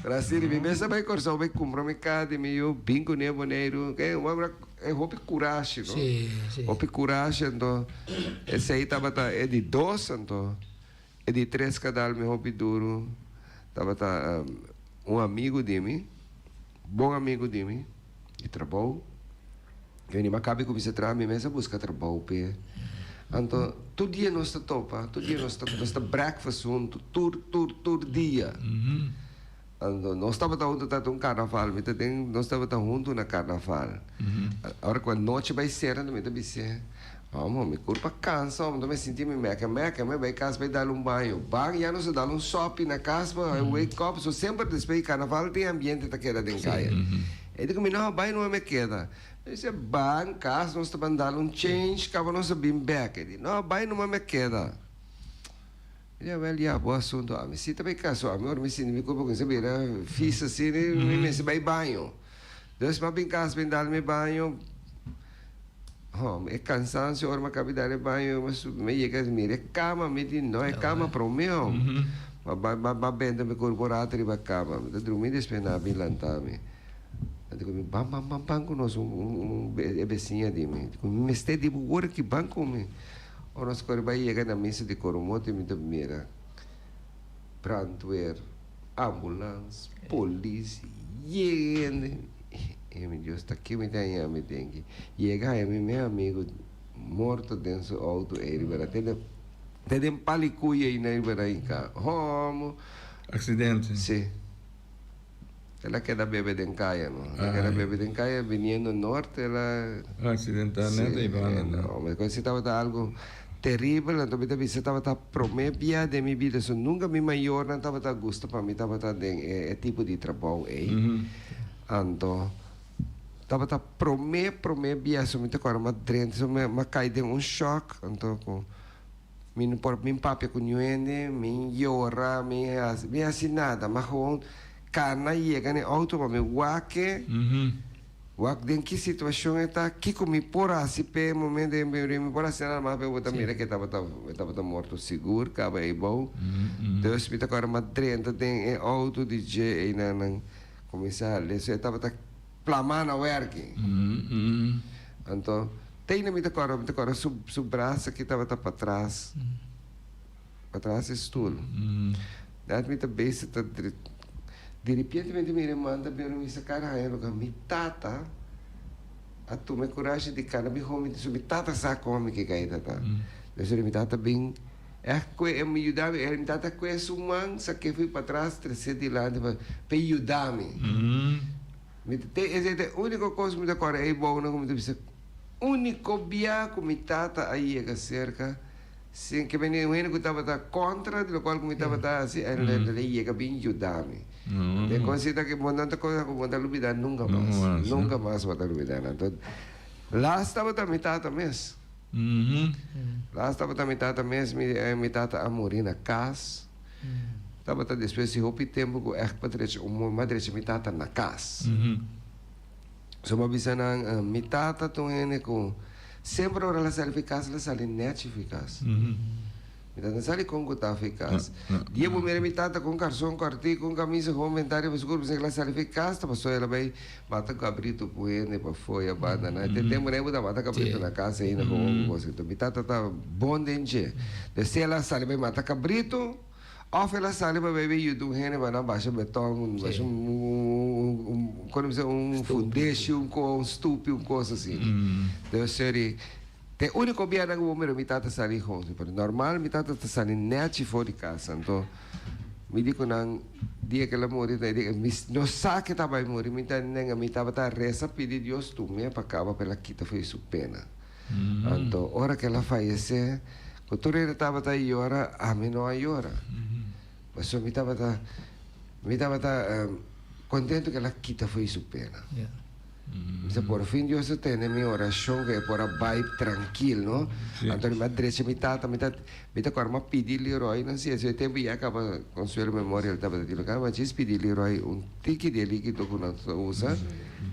Pero asina mi mes a bai Kòrsou bai kumpra mi kaha di mi yu bin kuné Boneiru. E hopi kurashi, no? Sí, sí. Hopi kurashi, anto esei tabata e di dos, anto e di tres kadal mi hopi duru tabata un amigu di mi, bon amigu di mi, di trabou. Yo ni mi a kabi kuminsá traha, mi mes a buska trabou p'e. Anto tur dia nos ta topa, tur dia nos ta nos ta breakfast huntu, tur tur tur dia. Anto nos tabata huntu ta un carnaval, mi ta den nos tabata huntu na carnaval. Ora cu anochi bay cera mi ta bis'é, Amo, mi curpa cansa, amo, mi sinti mi meke meke, mi bay cas bay dal un baño. Ban ya nos a dal un sopi na cas pa wake up, so semper despues di carnaval tin ambiente ta keda den caya. E di cu mi, no, bay no me keda. Mi bis'é, Ban cas nos ta ban dal un change, caba nos a bin bek. E di, no, bay numa me keda. Ya wel ya bo asunto ami si ta bay caso ami ora mi sinti mi curpa cuminsa bira fis asina mi mester bay baño dus mi a bin cas bin dal mi baño ho e cansancio ora mi a caba di dal e baño mi a yega mira e cama mi di no e cama prome ho mi a benta mi curpa un rato riba cama mi ta drumi despues nan a bin lanta mi a di cu mi ban ban ban ban cu nos un e beciña di mi mi mester di bo ora ki ban cu mi. Ora nos kore bai yega na misa di Coromoto mi ta mira brandweer, ambulans, polis, yen hende. E mi Dios ta ke mi ta haña mi den aki. Yega haña mi mi amigo morto den su auto ei riba nan. Te te den palikuy ei nan riba nan hinká. Homo. Accidente. Si. El a keda bebe den kaya no. El a keda bebe den kaya biniendo norte el a. Accidentá net ei banda no. No, mi esei tabata algo teribel anto mi ta bisa tabata prome bia den mi bida so nunca mi mayornan tabata gusta pa mi tabata den e tipo di trabou ei. Anto. Tabata promé promé bia so mi ta kòrda m'a drenta so mi m'a kai den un shock anto ku mi no por bin papia ku niun hende mi yora mi hasi mi hasi nada m'a gewoon kana yega na e outo pa mi wak e wak den ki situashon e ta kiko mi por hasi p'e momento ei mi por hasi nada mas p'e bo ta mira ke tabata e tabata morto sigur kaba eibou dus mi ta kòrda m'a drenta den e outo di dje einan nan kuminsá lesa e tabata Plamá na wèrki. Anto, teina mi ta kòrda, mi ta kòrda su, su brasa ki tabata patras, patras e stul. Nèt mi ta bezig ta dri, diripiente mi ta mira e man ta bira mi sa kara haña loke mi tata a tuma e kurashi di kana bin home, so mi tata sa kon mi ke kai tata. Despues mi tata bin ègt kue e mi yuda mi, mi tata kue su man sak'é fui patras tres'é dilanti pa e yuda mi. Mi ta te esei ta e úniko kos ku mi ta kòrda ei bounan ku mi ta bisa úniko bia ku mi tata a yega serka sin ke meni un hende ku tabata kontra di lokual ku mi tabata hasi el a yega bin yuda mi. E kos ei ta ke bo no ta kos ku bo ta lubida nunka mas, nunka mas bo ta lubida nan. Enton las tabata mi tata mes. Las tabata mi tata mes, mi tata a muri na kas. Tabata despues di hopi tempu ku ègt pa drecha un moe, m'a drecha mi tata na kas. So m'a bisa nan, mi tata ta un hende ku semper ora el a sali fi kas, el a sali nèchi fi kas. Mi tata no sali kon ku ta fi kas. Dia bo mira mi tata ku un karson kòrtí, ku un kamisa ku un bentaria pa su kurpu, el a sali fi kas, ta pasobra el a bai mata kabritu ku hende pa foya banda nan. Te tempu nan e bo ta mata kabritu na kas ainda ku un kos. Enton mi tata ta bon den dje. Des si el a sali bai mata kabritu òf el a sali pa bai bai yuda un hende pa nan basha beton, basha un, kon bisa, un fundeshi, un kos, un stupi, un kos asina. Des seri te úniko bianan ku bo mira mi tata sali huntu, pero normal mi tata ta sali nèchi for di kas. Anto mi di ku nan dia ku el a muri, mi no sa ke ta bai muri, mi ta nenga mi tabata resa pidi Dios tum'é pa kaba pa el a kita for di su pena. Anto ora ku el a fayesé, ku tur hende tabata yora, ami no a yora. Pasobra mi tabata, mi tabata kontentu ku el a kita for di su pena. Mi sa por fin Dios a tende mi orashon ku e por a bai trankil, no? Anto mi a drecha mi tata, mi ta, mi ta kòrda mi a pidi Leroy, no si e tempu ya kaba Consuelo Memorial tabata tin loka, mi a djis pidi Leroy un tiki di e likido ku nan ta usa,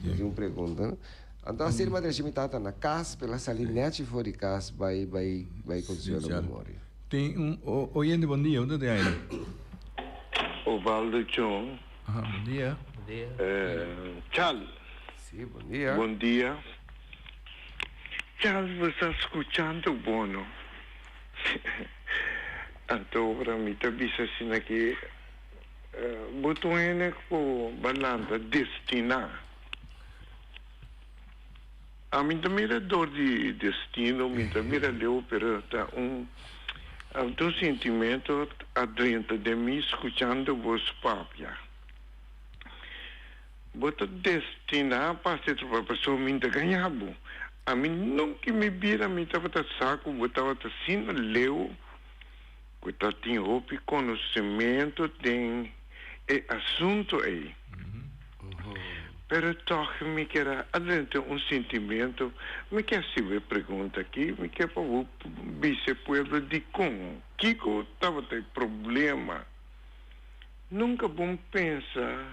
mi tin un pregunta, no? Anto asina mi a drecha mi tata na kas, pero el a sali nèchi for di kas bai bai bai Consuelo Memorial. Tin un oyente, bon dia, unda ta aire? Ovaldo Chon. Aha, bon dia. Bon dia. Charles. Si, bon dia. Bon dia. Charles, bo sta scuchando bo no? Anto ora mi ta bisa asina ki bo ta un hende cu ba lanta destina. Ami ta mira dor di destino, mi ta mira leu, pero ta un un sentimento a drenta den mi scuchando bos papia. Bo ta destina pa haci trabao, pasobra mi ta gaña bo. Ami nunca en mi bida mi tabata sa cu bo tabata asina leu cu ta tin hopi conocimento den e asunto ey. Pero tòg mi kier a adrenta un sintimentu, mi kier hasibo e pregunta aki, mi kier pa bo bisa e pueblo dikon, kiko tabata e problema? Nunka bon pensa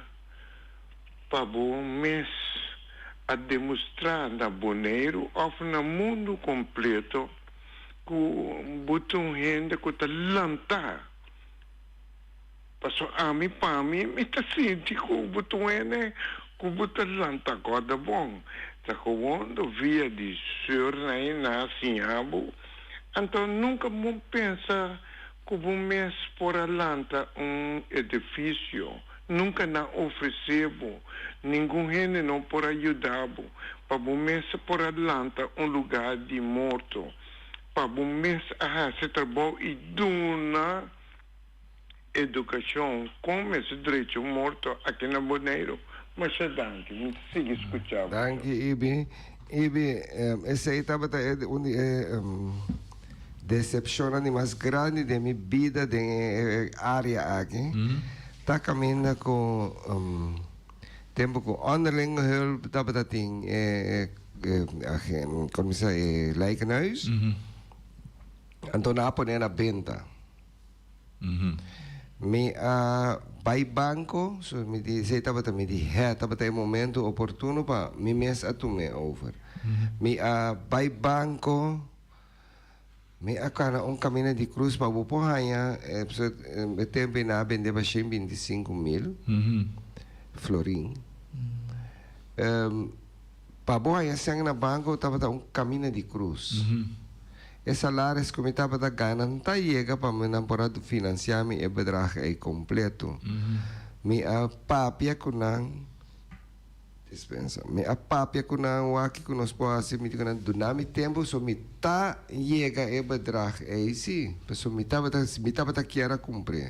pa bo mes a demostrá na Boneiru òf na mundu kompleto ku bo ta un hende ku ta lantá. Paso ami pa mi, mi ta sinti ku bo ta wene ku bo ta lanta gòrda bon. Ta gewoon do via di seurnan i nan a siña bo. Anto nunka bo pensa ku bo mes por a lanta un edifisio. Nunka nan ofresé bo. Ningun hende no por a yuda bo pa bo mes por a lanta un lugá di morto. Pa bo mes a hasi trabou i duna. Edukashon, kon mester drecha un morto aki na Boneiru? Masha danki, mi ta sigui skucha bo. Danki Ibi. Ibi, esei tabata e un di e decepcionnan di mas grandi den mi bida den e area aki. Ta caminda cu. Tempu ku onderlinge hulp tabata tin e e komo bisa e lijkenhuis. Anto nan a pone na benta. Mi a bai banko, so mi di esei tabata mi di hè, tabata e momento oportuno pa mi mes a tum'é over. Mi a bai banko, mi a kana un kaminda di krus pa bo por haña e e tempu ei nan a bende pa shen 25.000 florin. Pa bo haña sèn na banko tabata un kaminda di krus. E salaris ku mi tabata gana no ta yega pa mi nan por a finansiá mi e bedrag ei kompleto. Mi a papia ku nan, dispensa, mi a papia ku nan wak ku nos por hasi, mi di ku nan duna mi tempu so mi ta yega e bedrag ei si, pasobra mi tabata mi tabata kier a kumpr'é.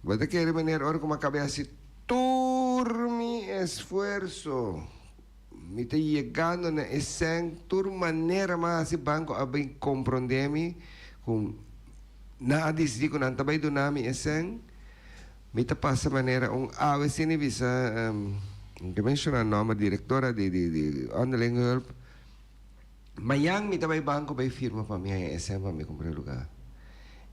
Bo ta kere meneer ora ku mi a kaba hasi tur mi esfuerso. Mi ta yegando na e sèn tur manera m'a hasi banko a bin komprondé mi ku nan a disidí ku nan ta bai duna mi e sèn. Mi ta pasa manera un awe sin e bisa mi ke menshoná nòmber direktora di di di Onderlinge Hulp. Mañan mi ta bai banko bai firma pa mi haña e sèn pa mi kumpra e lugá.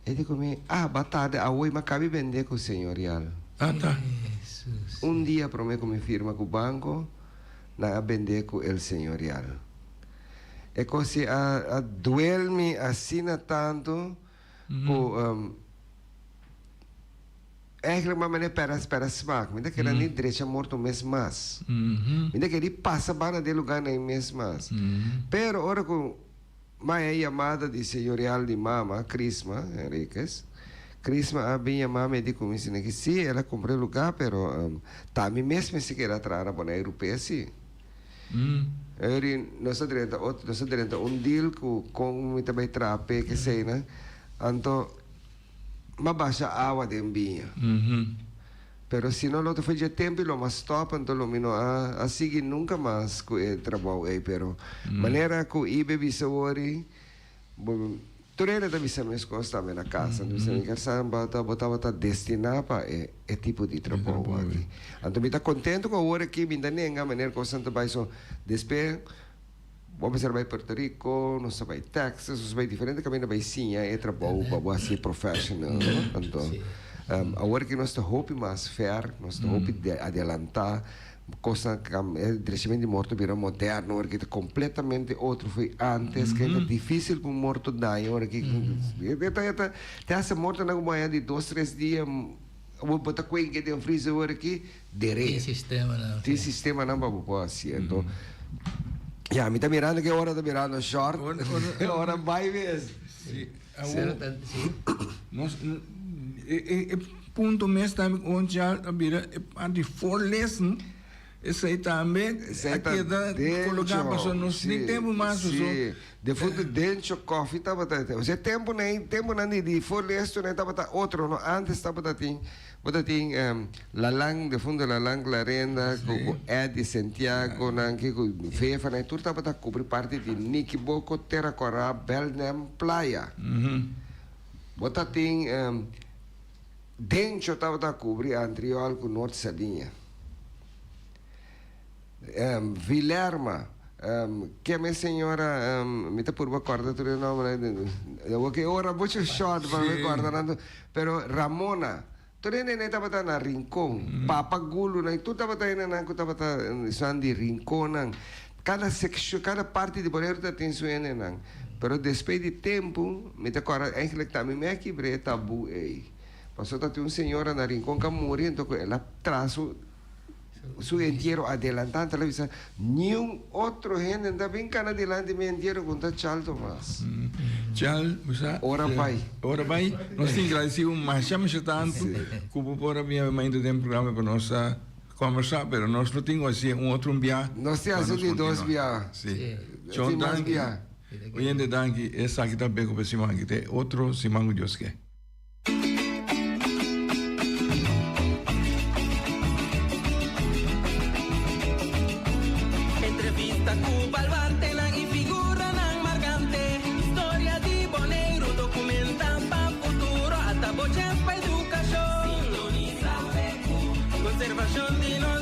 E di ku mi, Ah, ba tarde awoy m'a kabi bendé ku señor Rial. Ata. Un dia promé ku mi firma ku banko, nan a bendé ku el señor Rial. E kos ei a duel mi asina tantu ku Eigenlijk mama ne pera spera smaak. Mi ta keda ni drecha morto mes mas. Mi ta keda pasa banda den lugar na mes mas. Pero ora ku maya yamada di señorial di mama, Crisma Henriquez, Crisma a bin yama mi di ku mi sina ki si el a kumpra e lugar pero ta mi mes mester keda traha na Boneiru p'e si. Eri nos a drenta otro nos a drenta un deal ku kon mi ta bai traha p'e keseinan anto M'a basha awa den biña. Pero si no lo ta foi dje tempu i lo m'a stop anto lo mi no a a sigui nunca mas cu e trabou ei. Pero manera cu Ibe bisa wori, bo tur hende ta bisa mescos tambe na cas. Anto bisa mi kersa bo ta bo tabata destina pa e e tipo di trabou aki. Anto mi ta contento cu awor aki mi ta nenga manera cosnan ta bay so despues. Bo a mester bai Puerto Rico, nos ta bai Texas, nos ta bai diferente kaminda bai siña e trabou pa bo hasi professional, no? Anto, awor ki nos ta hopi mas ver, nos ta hopi adelantá, kosnan kam, e drechament di morto bira moderno, awor ki ta kompletamente otro fo'i antes, ke ta difísil pa un morto daña awor ki, e ta, e ta, te hasta mortonan ku bo haña di dos, tres dia, bo ta kuenke den freezer awor ki, Dere. Tin sistemanan. Tin sistemanan pa bo por hasi. Anto, ya, mi ta mirando ke ora ta mirando short. Ora bai mes. Si. Awor, nos, e punto mes tambe ku ons ya a bira e parti voorlezen, esei tambe a keda koloká pasobra nos tin tempu mas pasobra. Si, de voet dencho koffie tabata, osea tempunan ei, tempunan di voorleesstoel tabata otro no, antes tabata tin. Bo ta tin Lalang, defunto Lalang Clarenda, ku Eddie Santiago nan ki ku Vefa nan tur tabata kubri parti di Nikiboko, Tera Kora, Belnem, Playa. Bo ta tin Dencho tabata kubri Antriol ku Noord Saliña. Vilerma, Keme señora, mi ta purba corda tur e nombernan, awor ki ora mucho short pa mi corda nan tur, pero Ramona, tur e nene tabata na Rincon, Papa Gulunan, tur tabata hendenan cu tabata esnan di Rinconnan, cada seccion, cada parti di Boneiru ta tin su hendenan, pero despues di tempo, mi ta corda eigenlijk ta mi me a kibra e tabu ey, pasobra ta tin un señora na Rincon cu a muri, enton cu el a traha su. Su entiero adelantá, ta bisa, Niun otro hende no ta bin kana dilanti mi entiero ku no ta Chal Tomas. Chal, bo sa. Ora bai. Ora bai. Nos tin gradisí bo masha masha tantu ku bo por a bini mainta den programa pa nos a kombersá, pero nos lo tin ku hasi un otro un bia. Nos tin hasi di dos bia. Si. Chon danki. Oyente danki. Esaki ta beko pa e siman aki. Te otro siman ku Dios ke. Entrevista ku baluartenan i figuranan markante. Historia di Boneiru dokumentá pa futuro. Ata bo chèns pa edukashon. Sintonisa BQ. Konservashon di nos.